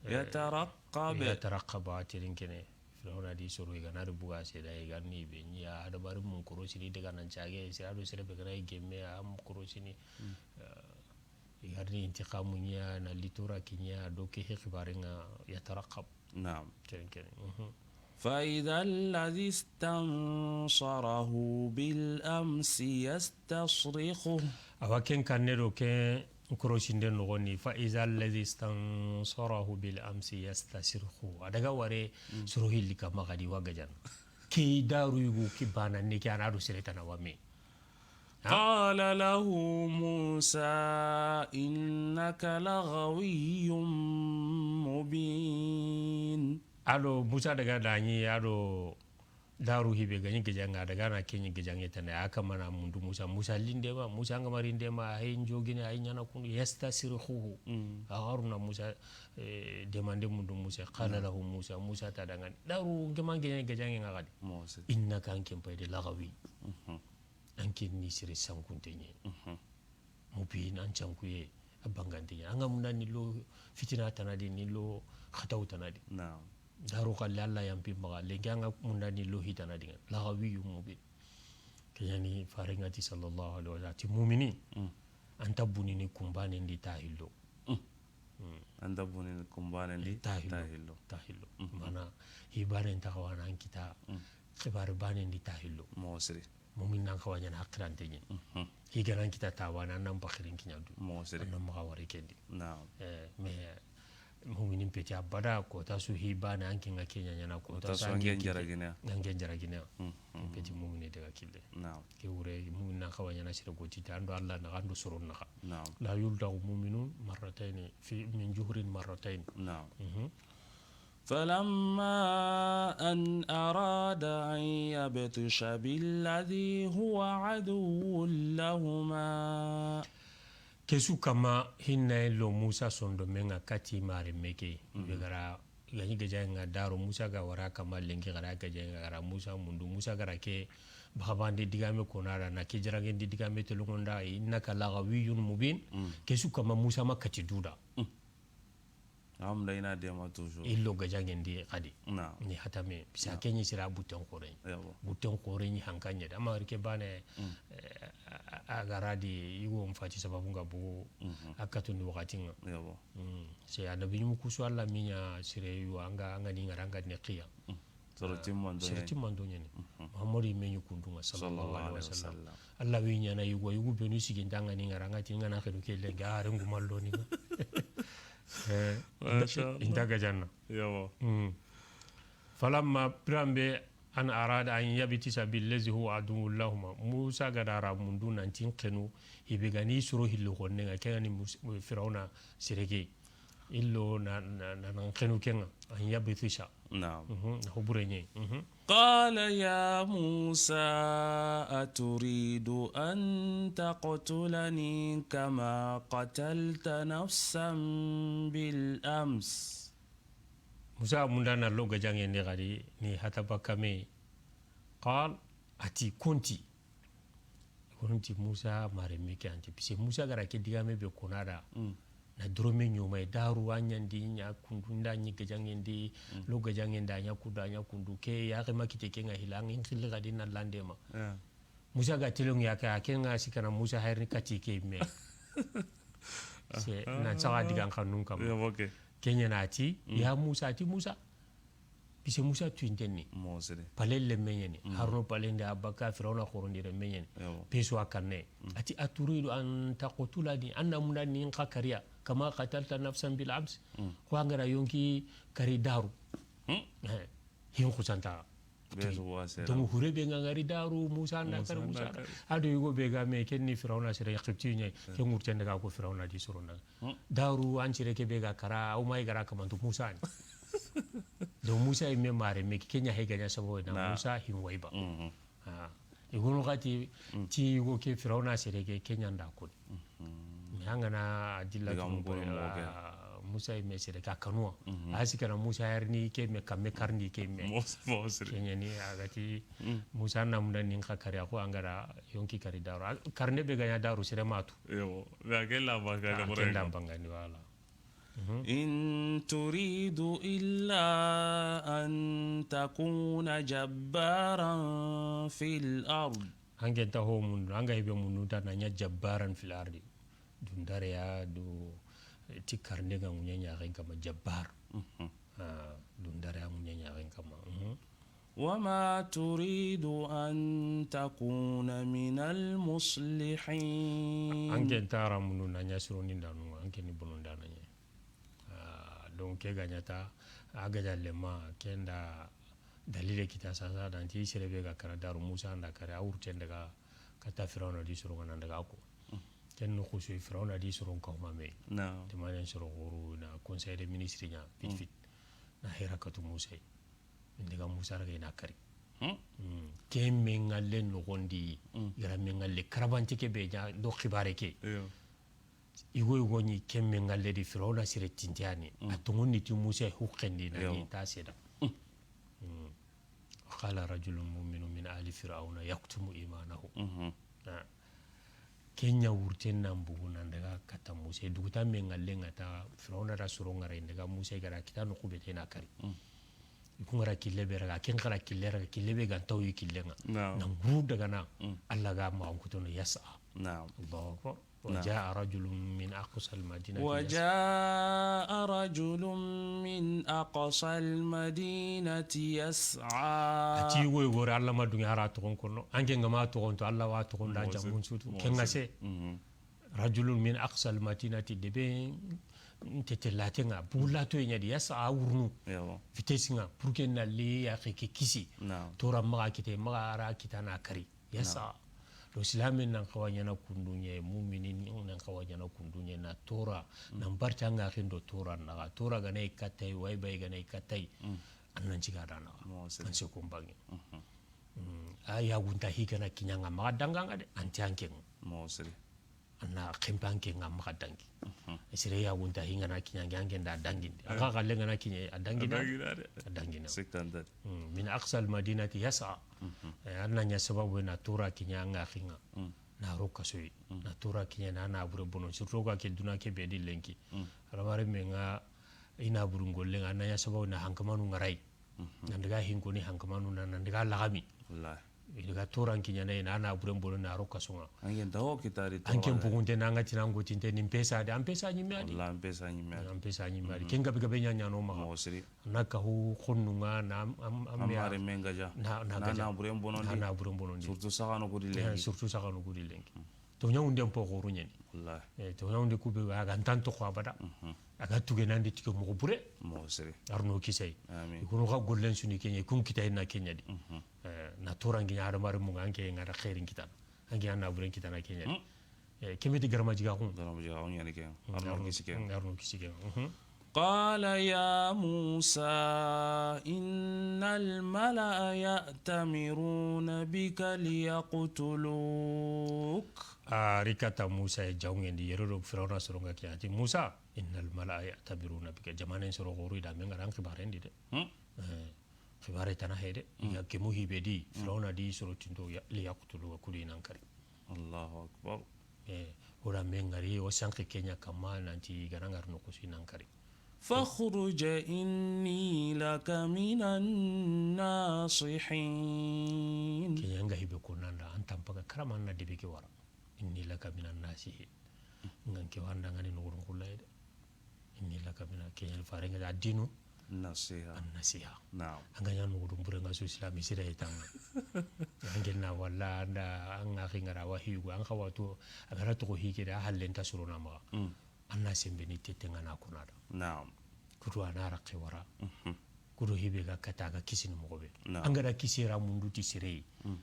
E, يترقب. يترقب, a terinken ni. Firawuna di soro, i ga na ri buga seeda, i ga ni be ɲi, a dabari mun korosini daga nan cage, sira do sere be ga na i gemme, a mun korosini. Eh, I ga ri intiqamu ɲa, na litora kiɲa, do ke he xibare ŋa, yataraqab. Naam. Keren keren. Mhm. فإذا الذي استنصره بالأمس يستصرخه. Awa ken kanne do ke korosinde noxoni, فإذا الذي استنصره بالأمس يستصرخه. A daga ware soro hilli kama xadi wa gajana. Ke daaru yugo ke bana ne ke a na do sere tana wa me. قال له موسى إنك لغوي مبين. A do Musa daga da ɲi, a do daaru hibe ga ɲi gajaŋa, a daga na ke ɲi gajaŋe tana, a kama na mundu Musa, Musa linde ma, Musa ŋa ma rinde ma, hay njogine, hay ɲana kundu, يستصرخه. A Haruna Musa, eh, demande mundu Musa, قال له موسى, Musa ta dangani. Daaru nke ma nke ɲi gajaŋe ŋa xadi. إنك أنت لغوي. An ke ni sere sankunte ɲa. Mubin, an cankuye, a bangante ɲa. An ga munda ni lo fitina tana di, ni lo xataw tana di. Daaru xalle Alla yan pi maxa, lenki an ga munda ni lo hi tana di ŋa. لغوي مبين. Ke ɲa ni fare ŋa ti صلى الله عليه وسلم, a ti mumini, an ta bunini kunbane ndi ta hillo. An ta bunini kunbane ndi ta hillo. Ta hillo. Mana, hi bane nta xawa na an kita, xibare bane ndi ta hillo. Moxo siri. Mumin nan xawa ɲana haqirante ɲi. Hi ga na an kita ta bane, an nan baxirin kiɲa du. Moxo siri. An nan maxa wari kendi. Naam. Eh, mais muminin peti abada, kota su hi bane an ke ŋa ke ɲa ɲana, kota su an ke jaragine. An ke jaragine. Peti mumini daga kille. Naam. Ke wure, mumin nan xawa ɲana sere goti ta, an do Alla naxa, an do soron naxa. Naam. لا يلدغ مؤمن مرتين في، من جحر مرتين. Naam. فلما أن أراد أن يبطش بالذي هو عدو لهما. Kesu kama hinna lo Musa sondomen ŋa kati mare meke. Be gara gani gajaŋa daaru Musa ga wara kama lenki gara gajaŋa gara Musa mundu Musa gara ke baxabande digame konara na ke jaragendi digame telongonda إنك لغوي مبين. Kesu kama Musa ma kati duda. Am da ina dema toujours. Illo gajaŋendi xadi. Ni hatame bisa ke ɲi sira buten xore. Buten xore ɲi hankaɲe da. Ama rike bane, eh, a, a, a garadi yugo mfati sababu nga bugu. A katundi waxati ŋa. C'est annabi ɲumu kusu Alla miɲa sire yu anga, anga ni ŋara anga ne xiya. Sere timmanto ɲani. Muhammadu yimme ɲi kundu ŋa صلى الله عليه وسلم. Alla wi ɲana yugo, yugo benu sigi nda ŋa ni ŋara ŋa ti ŋa na xenu ke lenki a rengu mallo ni ŋa. Eh, inta gajanna. Yawa. Falamma biranbe أن أراد أن يبطش بالذي هو عدو لهما. Musa ga da ra mundu nan ti n xenu, i be ga ni soro hilli xonne ŋa, ke ga ni Firawna sere ke. Illo na, na, na, na n xenu ke ŋa, أن يبطش. Naam. Na ho bure ɲi. قال يا موسى أتريد أن تقتلني كما قتلت نفسا بالأمس. Musa munda na lo gajaŋendi xadi ni hataba kame. قال, a ti konti. Konti Musa mare meke anti. Puisque Musa gara ke digame be konada. Na dorome ɲoma e daru a ɲandi ɲa kundu nda ɲi gajaŋendi, lo gajaŋendi a ɲa kundu, a ɲa kundu ke ya ke ma kite ke ŋa hila ŋa in xilli xadi na lande ma. Musa ga telon ya ke, a ke ŋa sikana Musa hayri kati ke me. C'est nan saga digan xanun kam. Ke ɲa na ti, ya Musa, ti Musa. Puisque Musa tuinten ni. Pale le meɲeni. Harno pale nda abaka Firawna xorondi re meɲeni. Peso akanne. A ti أتريد أن تقتلني, an na munda ni n xa kariya. كما قتلت نفسا بالأمس. Ko angara yonki kari daru. Hin xusanta. Donc hure be ŋa ŋari daru, Musa nda kari Musa. Ado yugo be ga me ken ni Firawna sere Qibti ɲa, ke ŋurten daga ko Firawna di soronda. Daru an sere ke be ga kara, o ma i gara kamanto Musa ni. Donc Musa yimme mare meke ke ɲa he ga ɲa sabo na Musa hin wayba. I gono xati ti yugo ke Firawna sere ke, ke ɲa nda ko. Mais an ga na a dilla Musa yimme sere ka kanuwa. A sikana Musa yarni ke me kamme karndi ke me. Ke ɲa ni a ga ti Musa na munda ni n xa kari a ko angara yonki kari daru. Karne be ga ɲa daru sere matu. Yo, mais a ke la banga da bore. Ke nda bangandi wala. إن تريد إلا أن تكون جبارا في الأرض. An ke nta ho mundu, an ga hibe mundu nta na ɲa جبارا في الأرض. Dundare ya do ti karnde ga ŋuɲa ɲaxen kama, jabbar. Ah, dundare ya ŋuɲa ɲaxen kama. Mhm. وما تريد أن تكون من المصلحين. An ke nta ra mundu na ɲa sirondindanu, an ke ni bonondana ɲa. Ah, donc ke ga ɲa ta, a ga ja lema, ke nda dalile kita sasa, nanti sere be ga kara daru Musa nda kare, a wurten daga kata Firawna di soro ŋa nan daga ko. Ken no xusu Firawna di soro nka huma me. Naam. Te manen soro xoru na Conseil des ministres ɲa, vite vite. Na hera katu Musa. N daga Musa daga i na kari. Hmm. Hmm. Ke me ŋalle noxondi, i ga ra me ŋalle karabante ke be ɲa do xibare ke. Iyo. Igo igo ni ke me ŋalle di Firawna sire tintiyani. Hmm. A tonŋundi ti Musa huxendi na ni ta seda. Hmm. قال رجل مؤمن من آل فرعون يكتم إيمانه. Mhm. Ah. Ke ɲa wurten nan bugu nan daga kata Musa. Duguta me ŋalle ŋa ta Firawna da soro ŋa ra i daga Musa ga ra kita noxu be te na kari. Mm. I ku ŋa ra kille be raga, ken xa ra kille raga, kille be ga nta wi kille ŋa. Naam. Nan guru daga na, mm, Allah ga ma an kutono yas'a. Naam. Allahu akbar. Naam. وجاء رجل من أقصى المدينة يسعى. وجاء رجل من أقصى المدينة يسعى. A ti yugo yugo re, Allah ma dunge hara toxon kono. An ke ŋa ma toxon to, Allah wa toxon da jamun sutu. Ken ŋa se. Mhm. رجل من أقصى المدينة, debe ntete laten ŋa, bugu lato ɲa di, yas'a, wurunu. Yawa. Vitesse ŋa, pour que na li ya ke kisi. Naam. Tora maxa kite, maxa ara kita na kari. Yasa. Naam. Do silamin nan xawa ɲaana kundu ɲa, muminin nan xawa ɲaana kundu ɲa, na tora, mm, nan barta ŋa xindo tora naxa. Tora ga na i katay, way bay ga na i katay. Mm. An nan ciga da naxa. An se ko mbangi. Mhm. Mm. A yagunta hi ga na kiɲa ŋa, maxa danga ŋa de, an ti an ke ŋa. Mo siri. An na xempe an ke ŋa maxa dangi. Mhm. Sere yagunta hi ga na kiɲa an ke, an ke nda dangindi. An xa xalle ga na kiɲe, a dangina. A dangina de. A dangina. Sikkanta. Hmm, من أقصى المدينة يسعى. Mhm. Eh, an na ɲa sababu na tora kiɲa an ŋa xi ŋa. Mm. Na ro kasoyi. Mm. Na tora kiɲa na, na bure bono. Surtout ga ke duna ke be di lenki. Mm. Hadamaren me ŋa i na buru ŋolle ŋa, an na ɲa sababu na hankamanu ŋa ray. Mhm. Nan daga hinkoni hankamanu na, nan daga laxami. Wallahi. I daga toran kiɲana i na, na buren bono na ro kaso ŋa. An ke nta ho kita di. An ke mpugunte na ŋa tina ŋotinte ni mpesa de, an pesa ɲimme a di. Wallahi, an pesa ɲimme a di. An pesa ɲimme a di. Mhm. Ken gabe gabe ɲa ɲa no maxa. Mo siri. Na kahu xonnu ŋa na am, am, am, amare mengaja. Na, na gaja. Na buren bono di. Na buren bono di. Surtout saxano kudi lenki. Eh, surtout saxano kudi lenki. Mhm. To ɲawunden po xoru ɲeni. Wallahi. Eh, to ɲawundi kube a ga ntan to ko abada. Mhm. A ga tuge nandi tike moxo bure. Mo sere. Arno kisay. Amin. Ikunu ga gollen suni kenye, kun kitay na kenya di. Mhm. Eh, na torangi ɲa adamare mu ŋa an ke ŋa da xeerin kitana. An ke an na buren kitana kenya di. Hmm. Eh, kemeti garama jiga xun. Garama jiga xun ɲani ken. Hmm, arno kisi ken. Hmm, arno kisi ken. Mhm. قال يا موسى إن الملأ يأتمرون بك ليقتلوك. A ri kata Musa ye jawŋendi, yere do Firawna soronga ke, a ti, Musa, إن الملأ يأتمرون بك. Jamanen soro xoru i da me ŋa ra an xibarendi de. Hmm. Eh, xibare tana he de. Hmm. I ga kemu hibe di, hmm, Firawna di soro tinto ya, ليقتلوك, kudo i nan kari. Allahu akbar. Eh, o da me ŋari, o sanki kenya kama nanti i ga na ŋari no kusi nan kari. فاخرج إني لك من الناصحين. Kenya ŋa hibe ko nanda, an tampaga karama na debe ke wara. إني لك من الناصحين. Ŋa n ke wanda ŋa ni no gurun kullaye de. إني لك من, kenya fare ŋa da dinu. Nasiha. An nasiha. Naam. An ga ɲa no gurun bure ŋa so islami sira etanga. An ke na walla an da an ŋa xingara wahiyu, an xawato, a ga ra to hike da hallen ta surona maxa. Mm. An na sembe ni tete ŋa na kuna da. Naam. Kutu a na raqe wara. Mhm. Kudo hibe ga kata ga kisini moxo be. Naam. An ga da kisira mundu ti sere. Mm.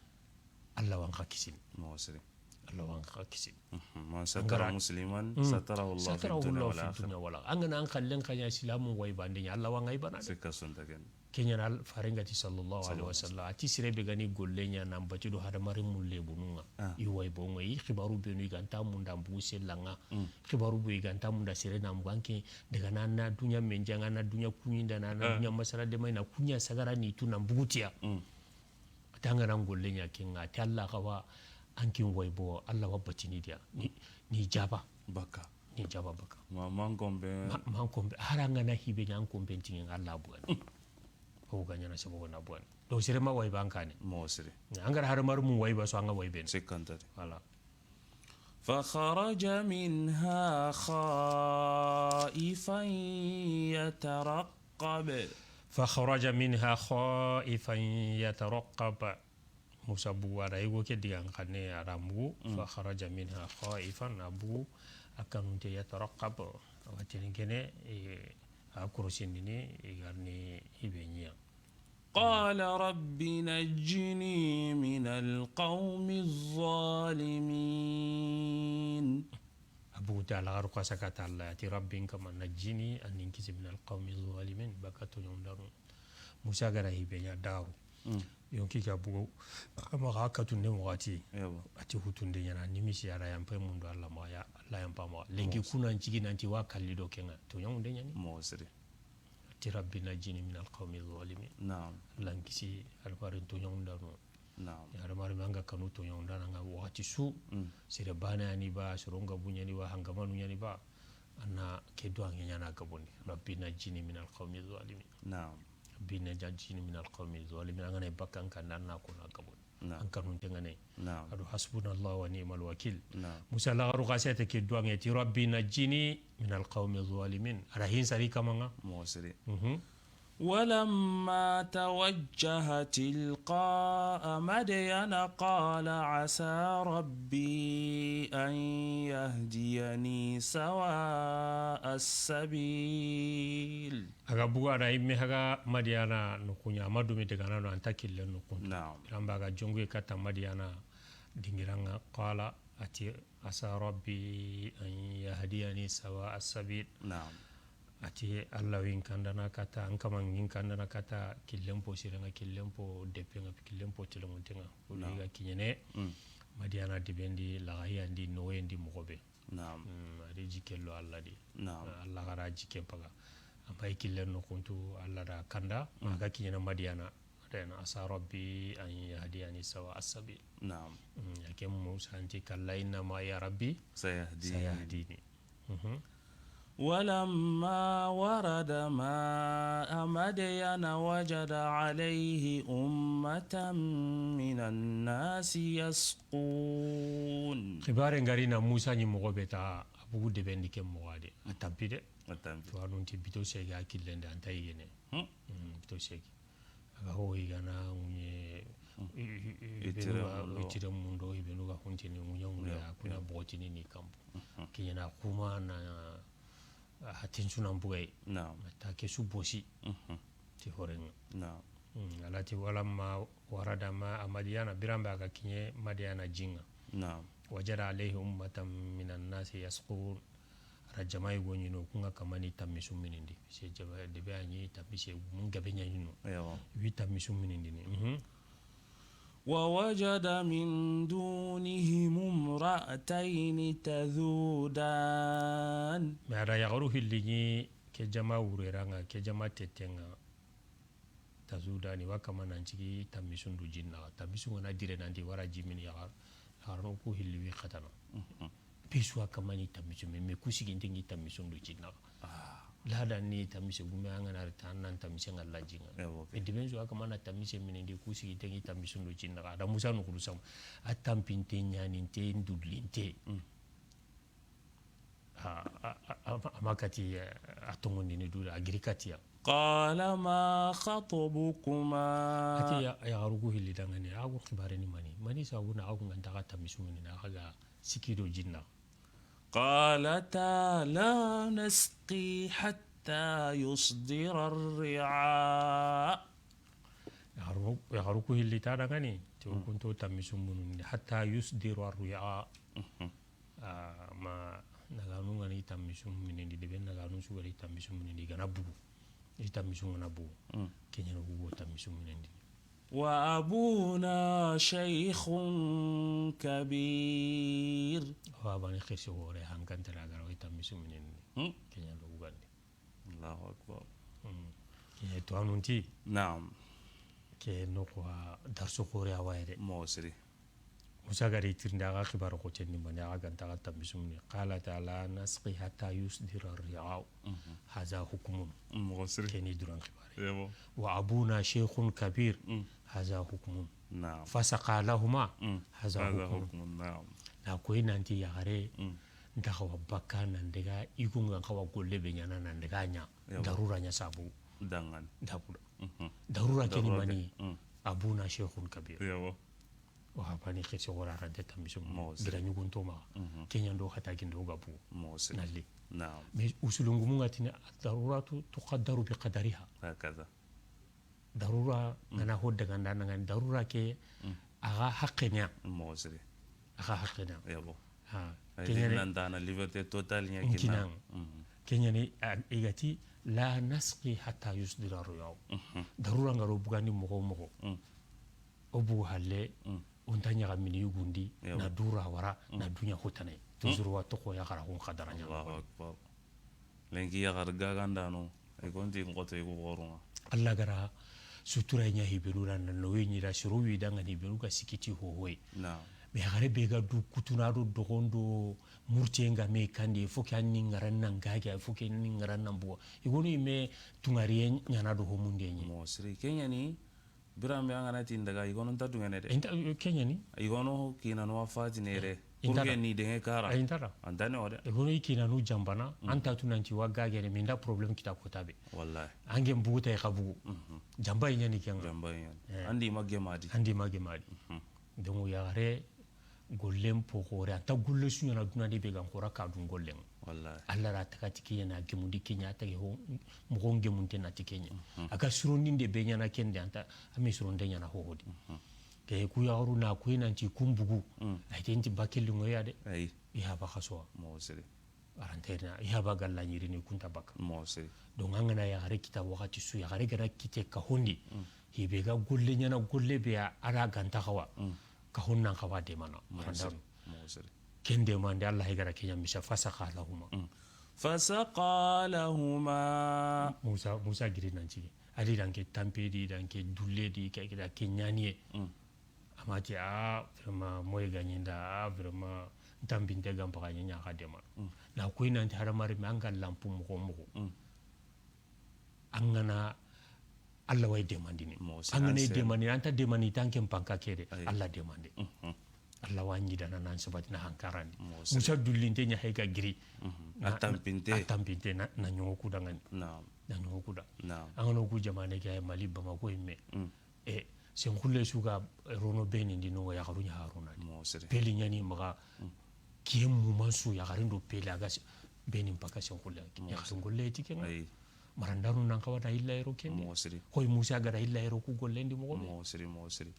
Allah wa an xa kisini. Moxo sere. Allah wa an xa kisini. Mhm. من ستر مسلما ستره الله في الدنيا والآخرة. An ga na an xallen xa ɲa silamu way bande ɲa, Allah wa an xa i bana de. Sikka sonta ken. Kenya na fare ŋa ti sallallahu alaihi wasallam. A ti sere be ga ni golle ɲa nan bati do hadamare mulle bunu ŋa. Ah. I way bo ŋa, i xibaru benu i ga nta munda mbugu sella ŋa. Mm. Xibaru bu i ga nta munda sere na mbugu an ke daga na, na dunya menja ŋa, na dunya kuɲinda na, na dunya masala de may na kunya sagara ni tu na mbugu tiya. Mm. A ta ŋa na golle ɲa ke ŋa, a ti Allah xa wa an kin way bo, Allah wa batini diya. Ni, ni jaba. Baka. Ni jaba baka. Ma, man kombe. Ma, man kombe. Hara ŋa na hibe ɲa an kombe tingi ŋa Allah bugani. Mm. O ga ɲa na sabo na bugani. Donc sere ma way ban kane. Mo sere. An ga ra hadamare mu way ba so an ga way ben. Sikanta de. Voilà. فخرج منها خائفا يترقب. فخرج منها خائفا يترقب. Musa bugu, a da yigo ke digan xanne, a da mugu. فخرج منها خائفا, a bugu, a kanunte, يترقب, a wa tini kene, eh, a korosindini, i ga ri ni i be ɲa. قال رب نجني من القوم الظالمين. A bugu ti a laxaru xasa kata Alla, a ti, Rabbi, n kama, najjini, an ni n kisi, minal qawmi zalimin, baka toɲondanu. Musa ga ra hi be ɲa daru. Yonki ga bugu, a maxa katunde waxati. A ti hutunde ɲaana, nimisi a ra yanpe mundu Alla maxa, ya Alla yanpa maxa. Lenki kuna n cigi nanti wa kalli do ke ŋa, toɲonde ɲaani. Moxo siri. A ti, Rabbi najjini minal qawmi zalimin. Naam. Alla n kisi hadamarenme toɲondanu. Naam. Hadamarenme an ga kanu toɲondana ŋa waxati su. Sere baane ya ni ba, soron gabu ɲa ni ba, hangamanu ɲa ni ba. An na ke duwanŋe ɲaana gabondi. Rabbi najjini minal qawmi zalimin. Naam. Rabbi najjini minal qawmi zalimin. An ga na bakka n kanda, an na ko na gabondi. Naam. An kanunte ŋa ne. Naam. A do hasbunallahu wa ni'mal wakil. Naam. Musa laxaru xase te ke duwanŋe ti, Rabbi najjini minal qawmi zalimin. A da hin sari kamaŋa. Moxo siri. Mhm. ولما توجه تلقاء مدين قال عسى ربي أن يهديني سواء السبيل. A ga bugu a da yimme haga Madiyana noxu ɲa, a ma dumi daga na no, a nta killen noxu. Naam. Biranbe a ga jonŋe kata Madiyana dingira ŋa, qala, a ti, asa rabbi an yahdiyani sawa as-sabil. Naam. A ti, Alla wi n kandana kata, n kama wi n kandana kata, killen po sire ŋa, killen po deppe ŋa, killen po telemonte ŋa. Naam. O ga kiɲene, Madiyana debe ndi, laxahiya ndi, noye ndi moxo be. Naam. Mm, a di jikke lo Alla di. Naam. Alla ga ra jikke paga. A ma yi killen noxu ntu, Alla da kanda, a ga kiɲene Madiyana. Then, asa rabbi an yahdiyani sawa as-sabil. Naam. Mm, ya ke Musa nti, kalla inna ma'iya rabbi sayahdini. Sayahdini. Mhm. ولما ورد ماء مدين وجد عليه أمة من الناس يسقون. Xibaare n ga ri na Musa ɲi moxo be ta, a bugu debe ndi ke moxo de. A tampi de. A tampi. To a nunti bito segi a killen de, a nta yigene. Hmm. Mm, bito segi. A ga ho i ga na ŋuɲe, i, i, i, i benu ga, i tire mundo, i benu ga huntini ŋuɲe ŋuɲe, a kuna bogotini ni kampo. Kiɲena kuma na, a hatin sunan bugay. Naam. A ta ke su bosi. Ti horenŋa. Naam. Mm, Alla ti, walamma warada ma'a Madiyana, biranbe a ga kiɲe Madiyana ji ŋa. Naam. Wajada alayhi ummatan minan nasi yasqun. A ra jama yogo ɲi no, ku ŋa kamani tammisu minindi. Se jama debe a ɲi tammise mun gabe ɲa ɲi no. Ewa. Wi tammisu minindini. Mhm. ووجد من دونهم امرأتين تذودان. Mais a ra yaxaru hilli ɲi ke jama wurera ŋa, ke jama tete ŋa. Tazudani, wa kama nan cigi tammisun do jin naxa. Tammisun ga na dire nanti wara ji mini yaxar, yaxarno ku hilli wi xatana. Mhm. Be su wa kama ni tammisu, mais, mais ku siginte ŋi tammisun do jin naxa. Ah. Lada ni tammise gume an ga na ri ta, an nan tammise ŋa la ji ŋa. Eh, ok. Mais deben su wa kama na tammise minindi, ku siginte ŋi tammisun do jin naxa. A da Musa nuxuru sam. A tampinte ɲaninte ndullinte. Mm. A, a, a, a ma kati, eh, a tongondini du da, a giri kati ya. قال ما خطبكما. A ti ya, yaxaru ku hilli dangani, a ku xibaare ni mani? Mani sabu na a ku ŋa nta xa tammisu minini, a xa ga siki do jin naxa. قالتا لا نسقي حتى يصدر الرعاء. Yaxaru, yaxaru ku hilli ta dangani, ti o ku nto tammisu minini, حتى يصدر الرعاء. Mhm. Ah, ma naganu ga ni tammisu minindi, debe naganu su ga ni tammisu minindi, i ga na bugu. I tammisu ga na bugu. Mm. Ke ɲa no ku go tammisu minindi. وأبونا شيخ كبير. Wa bani xirsi hore hankante ra ga ra wa i tammisu minindi. Hmm. Ke ɲa no ku gandi. Allahu akbar. Hmm. Ke to anunti. Naam. Ke noxu wa darsu xoore a wa yere. Moxo siri. Musa ga ri tirindi a ga xibaare xoten ni mani, a ga ga nta xa tammisu mini. قالتا لا نسقي حتى يصدر الرعاء. Mhm. هذا حكم. Mm, moxo siri. Ke ni duran xibaare. Yebo. وأبونا شيخ كبير. Mm. هذا حكم. Naam. فسقى لهما. Mm. هذا حكم. Naam. Na koyi nanti yaxare, mm, nta xawa bakka nan daga, i kun ga xawa golle be ɲaana nan daga ɲa. Yawa. Darura ɲa sabu. Dangani. Dabuda. Mhm. Darura ke ni mani? Mm. Abuna sheikhun kabir. Yawa. Wa habani xirse wara rante tambiso. Gira ɲugun to maxa. Mhm. Ke ɲa ndo xata gindo ga bu. Nalli. Naam. Mais usulungumu nga tini, daruratu tuqaddaru bi qadariha. Hakaza. Darura, mm, ngana ho daga nda nangani darura ke, mm, a ga haqqe ɲa. Moxo siri. A ga haqqe ɲa. Yabo. Ha. Ay, ke ɲa ni nan dana liberté totale ɲa kinan. Kinan. Mhm. Ke ɲa ni, a, i ga ti, la nasqi hatta yusdira riyaw. Mhm. Darura nga ro bugandi moxo moxo. Mm. O bugu halle, mm, o nta ɲaxamini yugundi, yabo, na dura wara, mm, na duɲa hotane. Mm. Toujours wa toxo yaxara xun xadara ɲa. Allahu akbar. Lenki yaxar gagandano, i konti n xoto i ku xorunga. Allah gara sutura ɲa hibenu da na nowe ɲi da soro wi da ngani hibenu ga sikiti hohoy. Naam. Mais yaxare be ga du kutuna do doxon do murtiye nga me kandi, fo ke anni ngaran nan gage, fo ke anni ngaran nan buwa. I gonu i me tungariye ɲana do homunde ɲi. Moxo siri ke ɲa ni. Biranbe an ga na ti n daga, i gono nta dungene de. Inta, ke ɲa ni? I gono kinanu wa fatine re. Inta da. Pour que ni denge kara. Inta da. An ta ne o de. I gono i kinanu jambana, mm, an ta tu nanti wa gagene, minda problème kita kota be. Wallahi. Ange mbuguta i xa bugu. Mhm. Jamba i ɲa ni kenga. Jamba i ɲa ni. Eh. Andi ma gemadi. Andi ma gemadi. Mhm. Donc yaxare gollen poxore, anta golle su ɲana duna de be gan xora ka dun gollen. Wallahi. Allah ra taga ti ke ɲa na gemundi ke ɲa, a tage ho moxo gemunte na ti ke ɲa. Mhm. A ga surondinde be ɲana kende, anta a me suronde ɲana hohodi. Mhm. Ke ku yaxaru na ku nanti kun bugu. Mm. Ay tenti bakilli ngoya de. Ay. I haba xasowa. Moxo siri. Aranterina, i haba galla ɲirini kunta baka. Moxo siri. Donc an ga na yaxare kita waxati su, yaxare ga na kite ka hondi. Mm. Hibe ga golle ɲana golle be a, a da ganta xawa. Mm. Ka honnan xawa demana. Moxo siri. Arandanu. Moxo siri. Ken demande, Allah gara ke ɲa misa, fasaqa lahuma. Mm. Fasaqa lahuma. Musa, Musa giri nan cigi. Adi danke tampe di, danke dulle di, ke, ke, ke ɲaniye. Mm. Amati, a, vraiment, moy gaɲinda, a, vraiment, n tambinte ga mpaxa ɲa ɲa xa dema. Mm. Na koy nanti hadamare me an ga lampu moxo moxo. Mm. An ga na Allah way demandini. An ga na demandini, an ta demandini tanke mpanka kede, Allah demande. Mhm. Allah wa ɲi dana nan sabati na hankarandi. Musa dullinte ɲa hay ga giri. Mhm. Na, a tampinte. A tampinte na, na ɲogo kuda ngani. Naam. Na ɲogo kuda. Naam. An ga no ku jamane ke ay Mali Bamako imme. Mm. E, sen xulle su ga rono beni ndi no yaxaru ɲa haruna di. Moxo siri. Peli ɲani maxa, mm, kiye muman su yaxarin do peli a ga se-, beni mpaka sen xulle. Moxo siri. Yaxarin golle ti kenga. Ayi. Marandanu nan xawa da illa yero kende. Moxo siri. Xoy Musa ga da illa yero ku gollen di moxo be. Moxo siri, moxo siri.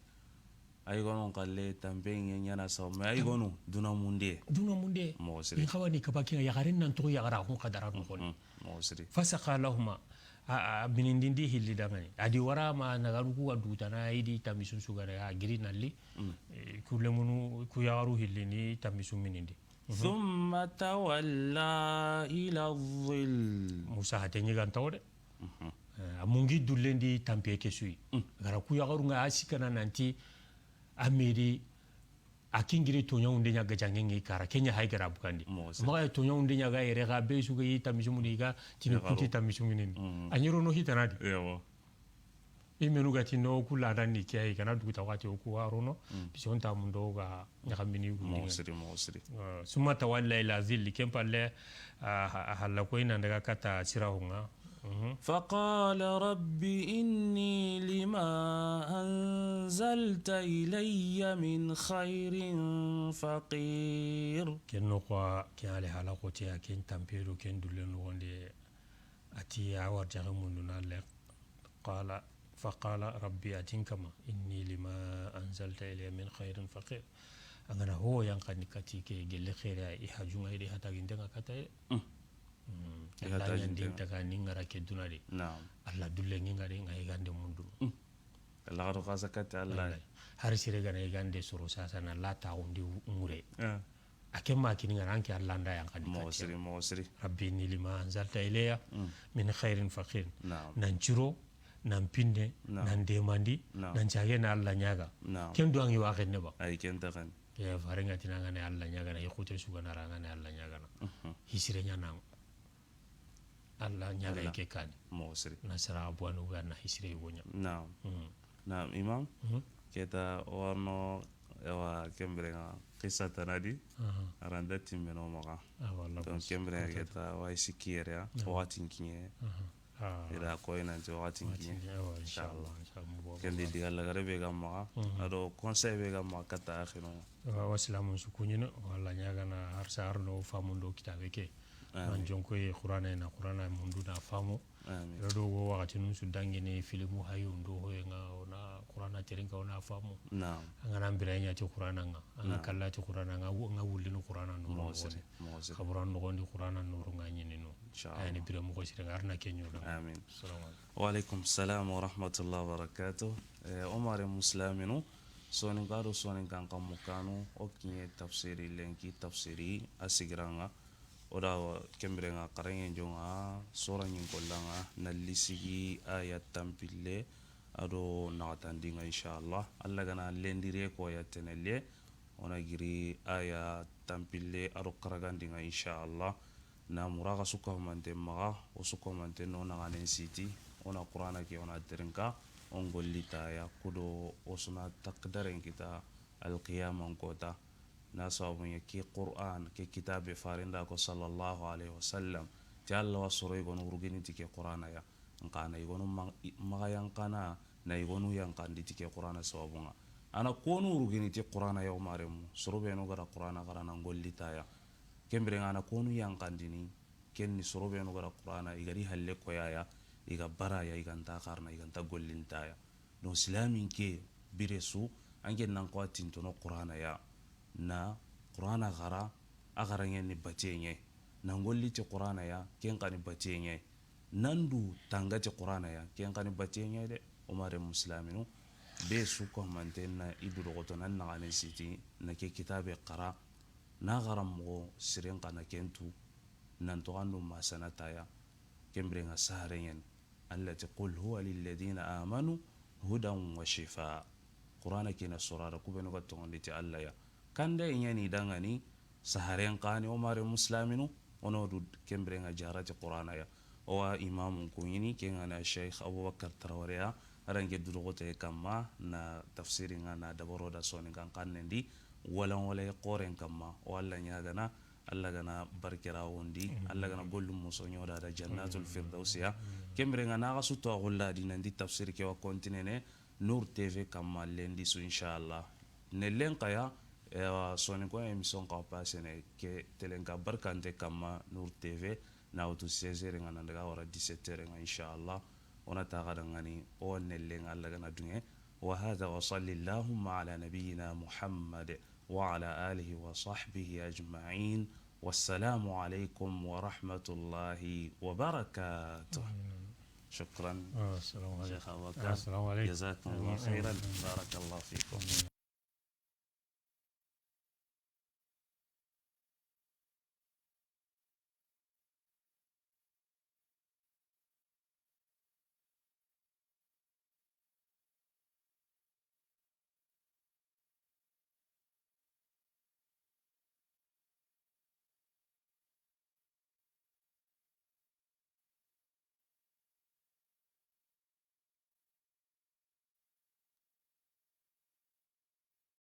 Ay gono n xalle tampe ɲe ɲana saw, mais ay gono duna munde. Duna munde. Moxo siri. In xawa ni kaba kinga yaxarin nan toxo yaxara xun xadara no xoni. Mhm. Moxo siri. Fasaqa lahuma. A, a, minindindi hilli dangani. Adi wara ma nagaru ku ga dutana idi tamisun sugana ya giri nalli. Mm. Eh, ku lemunu, ku yaxaru hilli ni tamisun minindi. Mhm. Thumma tawalla ila dhil. Musa hate ɲi ganta wo de. Mhm. Eh, a mungi dullendi tampiye ke suyi. Mm. Gara ku yaxaru nga a sikana nanti a medi A kingiri toɲawunde ɲa gajange ngi kara, ke ɲa hay gara bugandi. Maxa toɲawunde ɲa ga yere ga be su ga yi tamisumuni ga tini kuti tamisumuni. A ɲero no hitana di. Yawa. I menu ga tino ku ladan ni ke ay kana duguta waxati o ku warono. Bison ta mundo ga ɲaxamini gu. Moxo siri, moxo siri. Summa tawalla ila zilli, ken palle, a, a halla koy nan daga kata sirahunga. Mhm. فقال رب إني لما أنزلت إلي من خير فقير. Ken noxo, ken ale hala xote ya, ken tampe do ken dulle noxonde, a ti a warjaxe mundu na le. Qala, فقال رب, a ti n kama, إني لما أنزلت إلي من خير فقير. An ga na ho yanqandi kati ke gelle xeere ya, i hajunga i de hataginte nga kataye. Mm. Mm. Alla ɲandi ntaga ni ngara ke duna de. Naam. Alla dulle ngi ngari nga yigande mundu. Mm. Alla xado xasa kati Alla. Wallahi. Hari sere gana yigande soro sasa na la taxundi ŋure. Ah. A ke ma kini ngana anke Alla nda yanqandi kati. Moxo siri, moxo siri. Rabbi inni lima anzalta ilayya min khairin faqir. Naam. Nan ciro, nan pinne, nan demandi, nan cage na Alla ɲaga. Naam. Ken do angi wa xenne ba. Ay, ken ta xenne. Ke farenga tina ngane Alla ɲagana, i xute sugana ra ngane Alla ɲagana. Mhm. Hisire ɲana. Alla ɲaga ke kani. Moxo siri. Na sara abuwanu ga na hisire yugo ɲa. Naam. Mhm. Naam, Imam. Mhm. Keta warno, ewa, Ken biren ŋa, xisa tana di, aha, a ra nta timmeno maxa. Ah, walla. Donc, bas, ken biren ŋa, keta wa i sikki yere ya, aha, waxatin kiɲe. Aha. Ah. I da koyi nanti waxatin kiɲe. Waxatin kiɲe, awa, inchallah, inchallah. Ken di, diga lagare be ga maxa, mhm, a do conseil be ga maxa kata axinu. Wa, wa silamun su kuɲini, walla ɲagana harsa arno famundo kitabe ke. Amin. An jonko ye Qur'ana na, Qur'ana mundu na famu. Amin. Redo go waxati nun su dangini filimu hayu ndo hoye ŋa, o na Qur'ana terinka, o na famu. Naam. An ga na mbira ɲa ti Qur'ana ŋa, an ga, naam, kalla ti Qur'ana ŋa, wu-, ŋa wulini Qur'ana nuru. Moxo siri, moxo siri. Xaburan noxondi Qur'ana nuru ŋa ɲinino. Inchallah. Ayani bire moxo siri ŋa, arna ke ɲoda. Amin. Assalamu alaikum. Wa alaikum salam wa rahmatullahi wa barakatuh. Eh, Omar Muslaminu, soninka do soninkan kammu kanu, o kiɲe tafsiri, lenki tafsiri, a sigira ŋa. O da wa ken biren ŋa, xaraŋen joŋa, sora ɲin kolla ŋa, na lisigi aya tanpille, a do naxatandi ŋa, inchallah. Alla ga na lendire ko ya tenelle, o na giri aya tanpille, a do xaragandi ŋa, inchallah. Na muraxa su kahumanten maxa, o su kahumanten no naxanen siti, o na Qur'ana ke, o na terinka, o n golli ta ya, kudo o su na takdaren kita alqiyaman kota. Na sababu ɲa ke Qur'an, ke kitabe farenda ko sallallahu alaihi wasallam, ti Alla wa soro yigonu wurugini ti ke Qur'ana ya. Nxa na yigonu ma-, i-, maxa yanqana, na yigonu yanqandi ti ke Qur'ana sababu ŋa. A na konu wurugini ti Qur'ana ya, o maremu, soro benu ga da Qur'ana xara na n golli ta ya. Ken biren ŋa a na konu yanqandini, ken ni soro benu ga da Qur'ana, i ga ri halle koyaya, i ga baraya, i ga nta xarana, i ga nta gollintaya. Donc, silamin ke bire su, an ke nan ko a tintono Qur'ana ya, na Qur'ana xara, a xaraŋen ni batiye ɲa yi. Na n golli ti Qur'ana ya, ken xa ni batiye ɲa yi. Nan du tanga ti Qur'ana ya, ken xa ni batiye ɲa yi de. O maremu silaminu, be su ko manten na i du doxoto nan naxanen siti, na ke kitabe xara, na xaranmoxo siren xa na ken tu, nan toxo an do masana ta ya, ken biren ŋa sahare ɲa ni. Alla ti, "Qul huwa lilladhina amanu hudan wa shifa." Qur'ana ke na sora da ku benu ga toŋondi ti Alla ya. Kanda i ɲa ni dangani, saharen xa ni, o maremu silaminu, o na du ken biren ŋa jara ti Qur'ana ya. O wa imamun kuɲini, ken ŋa na Sheikh Abubakar Traoré ya, a ra n ke du doxote kamma, na tafsiri ŋa na dabaro da soninkan xannen di, walan wala xoren kamma, o Alla ɲagana, Alla ga na barke ra wondi, amin, Alla ga na gollum muso ɲoda da jannatul, amin, firdausiya. Amin. Ken biren ŋa na xa su to a xulla di nan di tafsir ke wa continuene Nour T V kamma lendi su, inchallah. Ne len xa ya, eh, soninko émission xa wa passene ke telen ka barkante kamma Nour T V, na wutu seize heures ŋa nan daga wara dix-sept heures ŋa, inchallah. O na taxa dangani, o wa nelle ŋa Alla ga na duŋe. Wa hadha wa salli Allahumma ala nabiyyina Muhammad wa ala alihi wa sahbihi ajma'in. Wassalamu alaikum wa rahmatullahi wa barakatuh. Amin. Shukran. Ah, assalamu alaikum. Sheikh Abubakar. Ah, assalamu alaikum. Jazakumullahu khairan. Amin. Barakallahu fikum. Amin.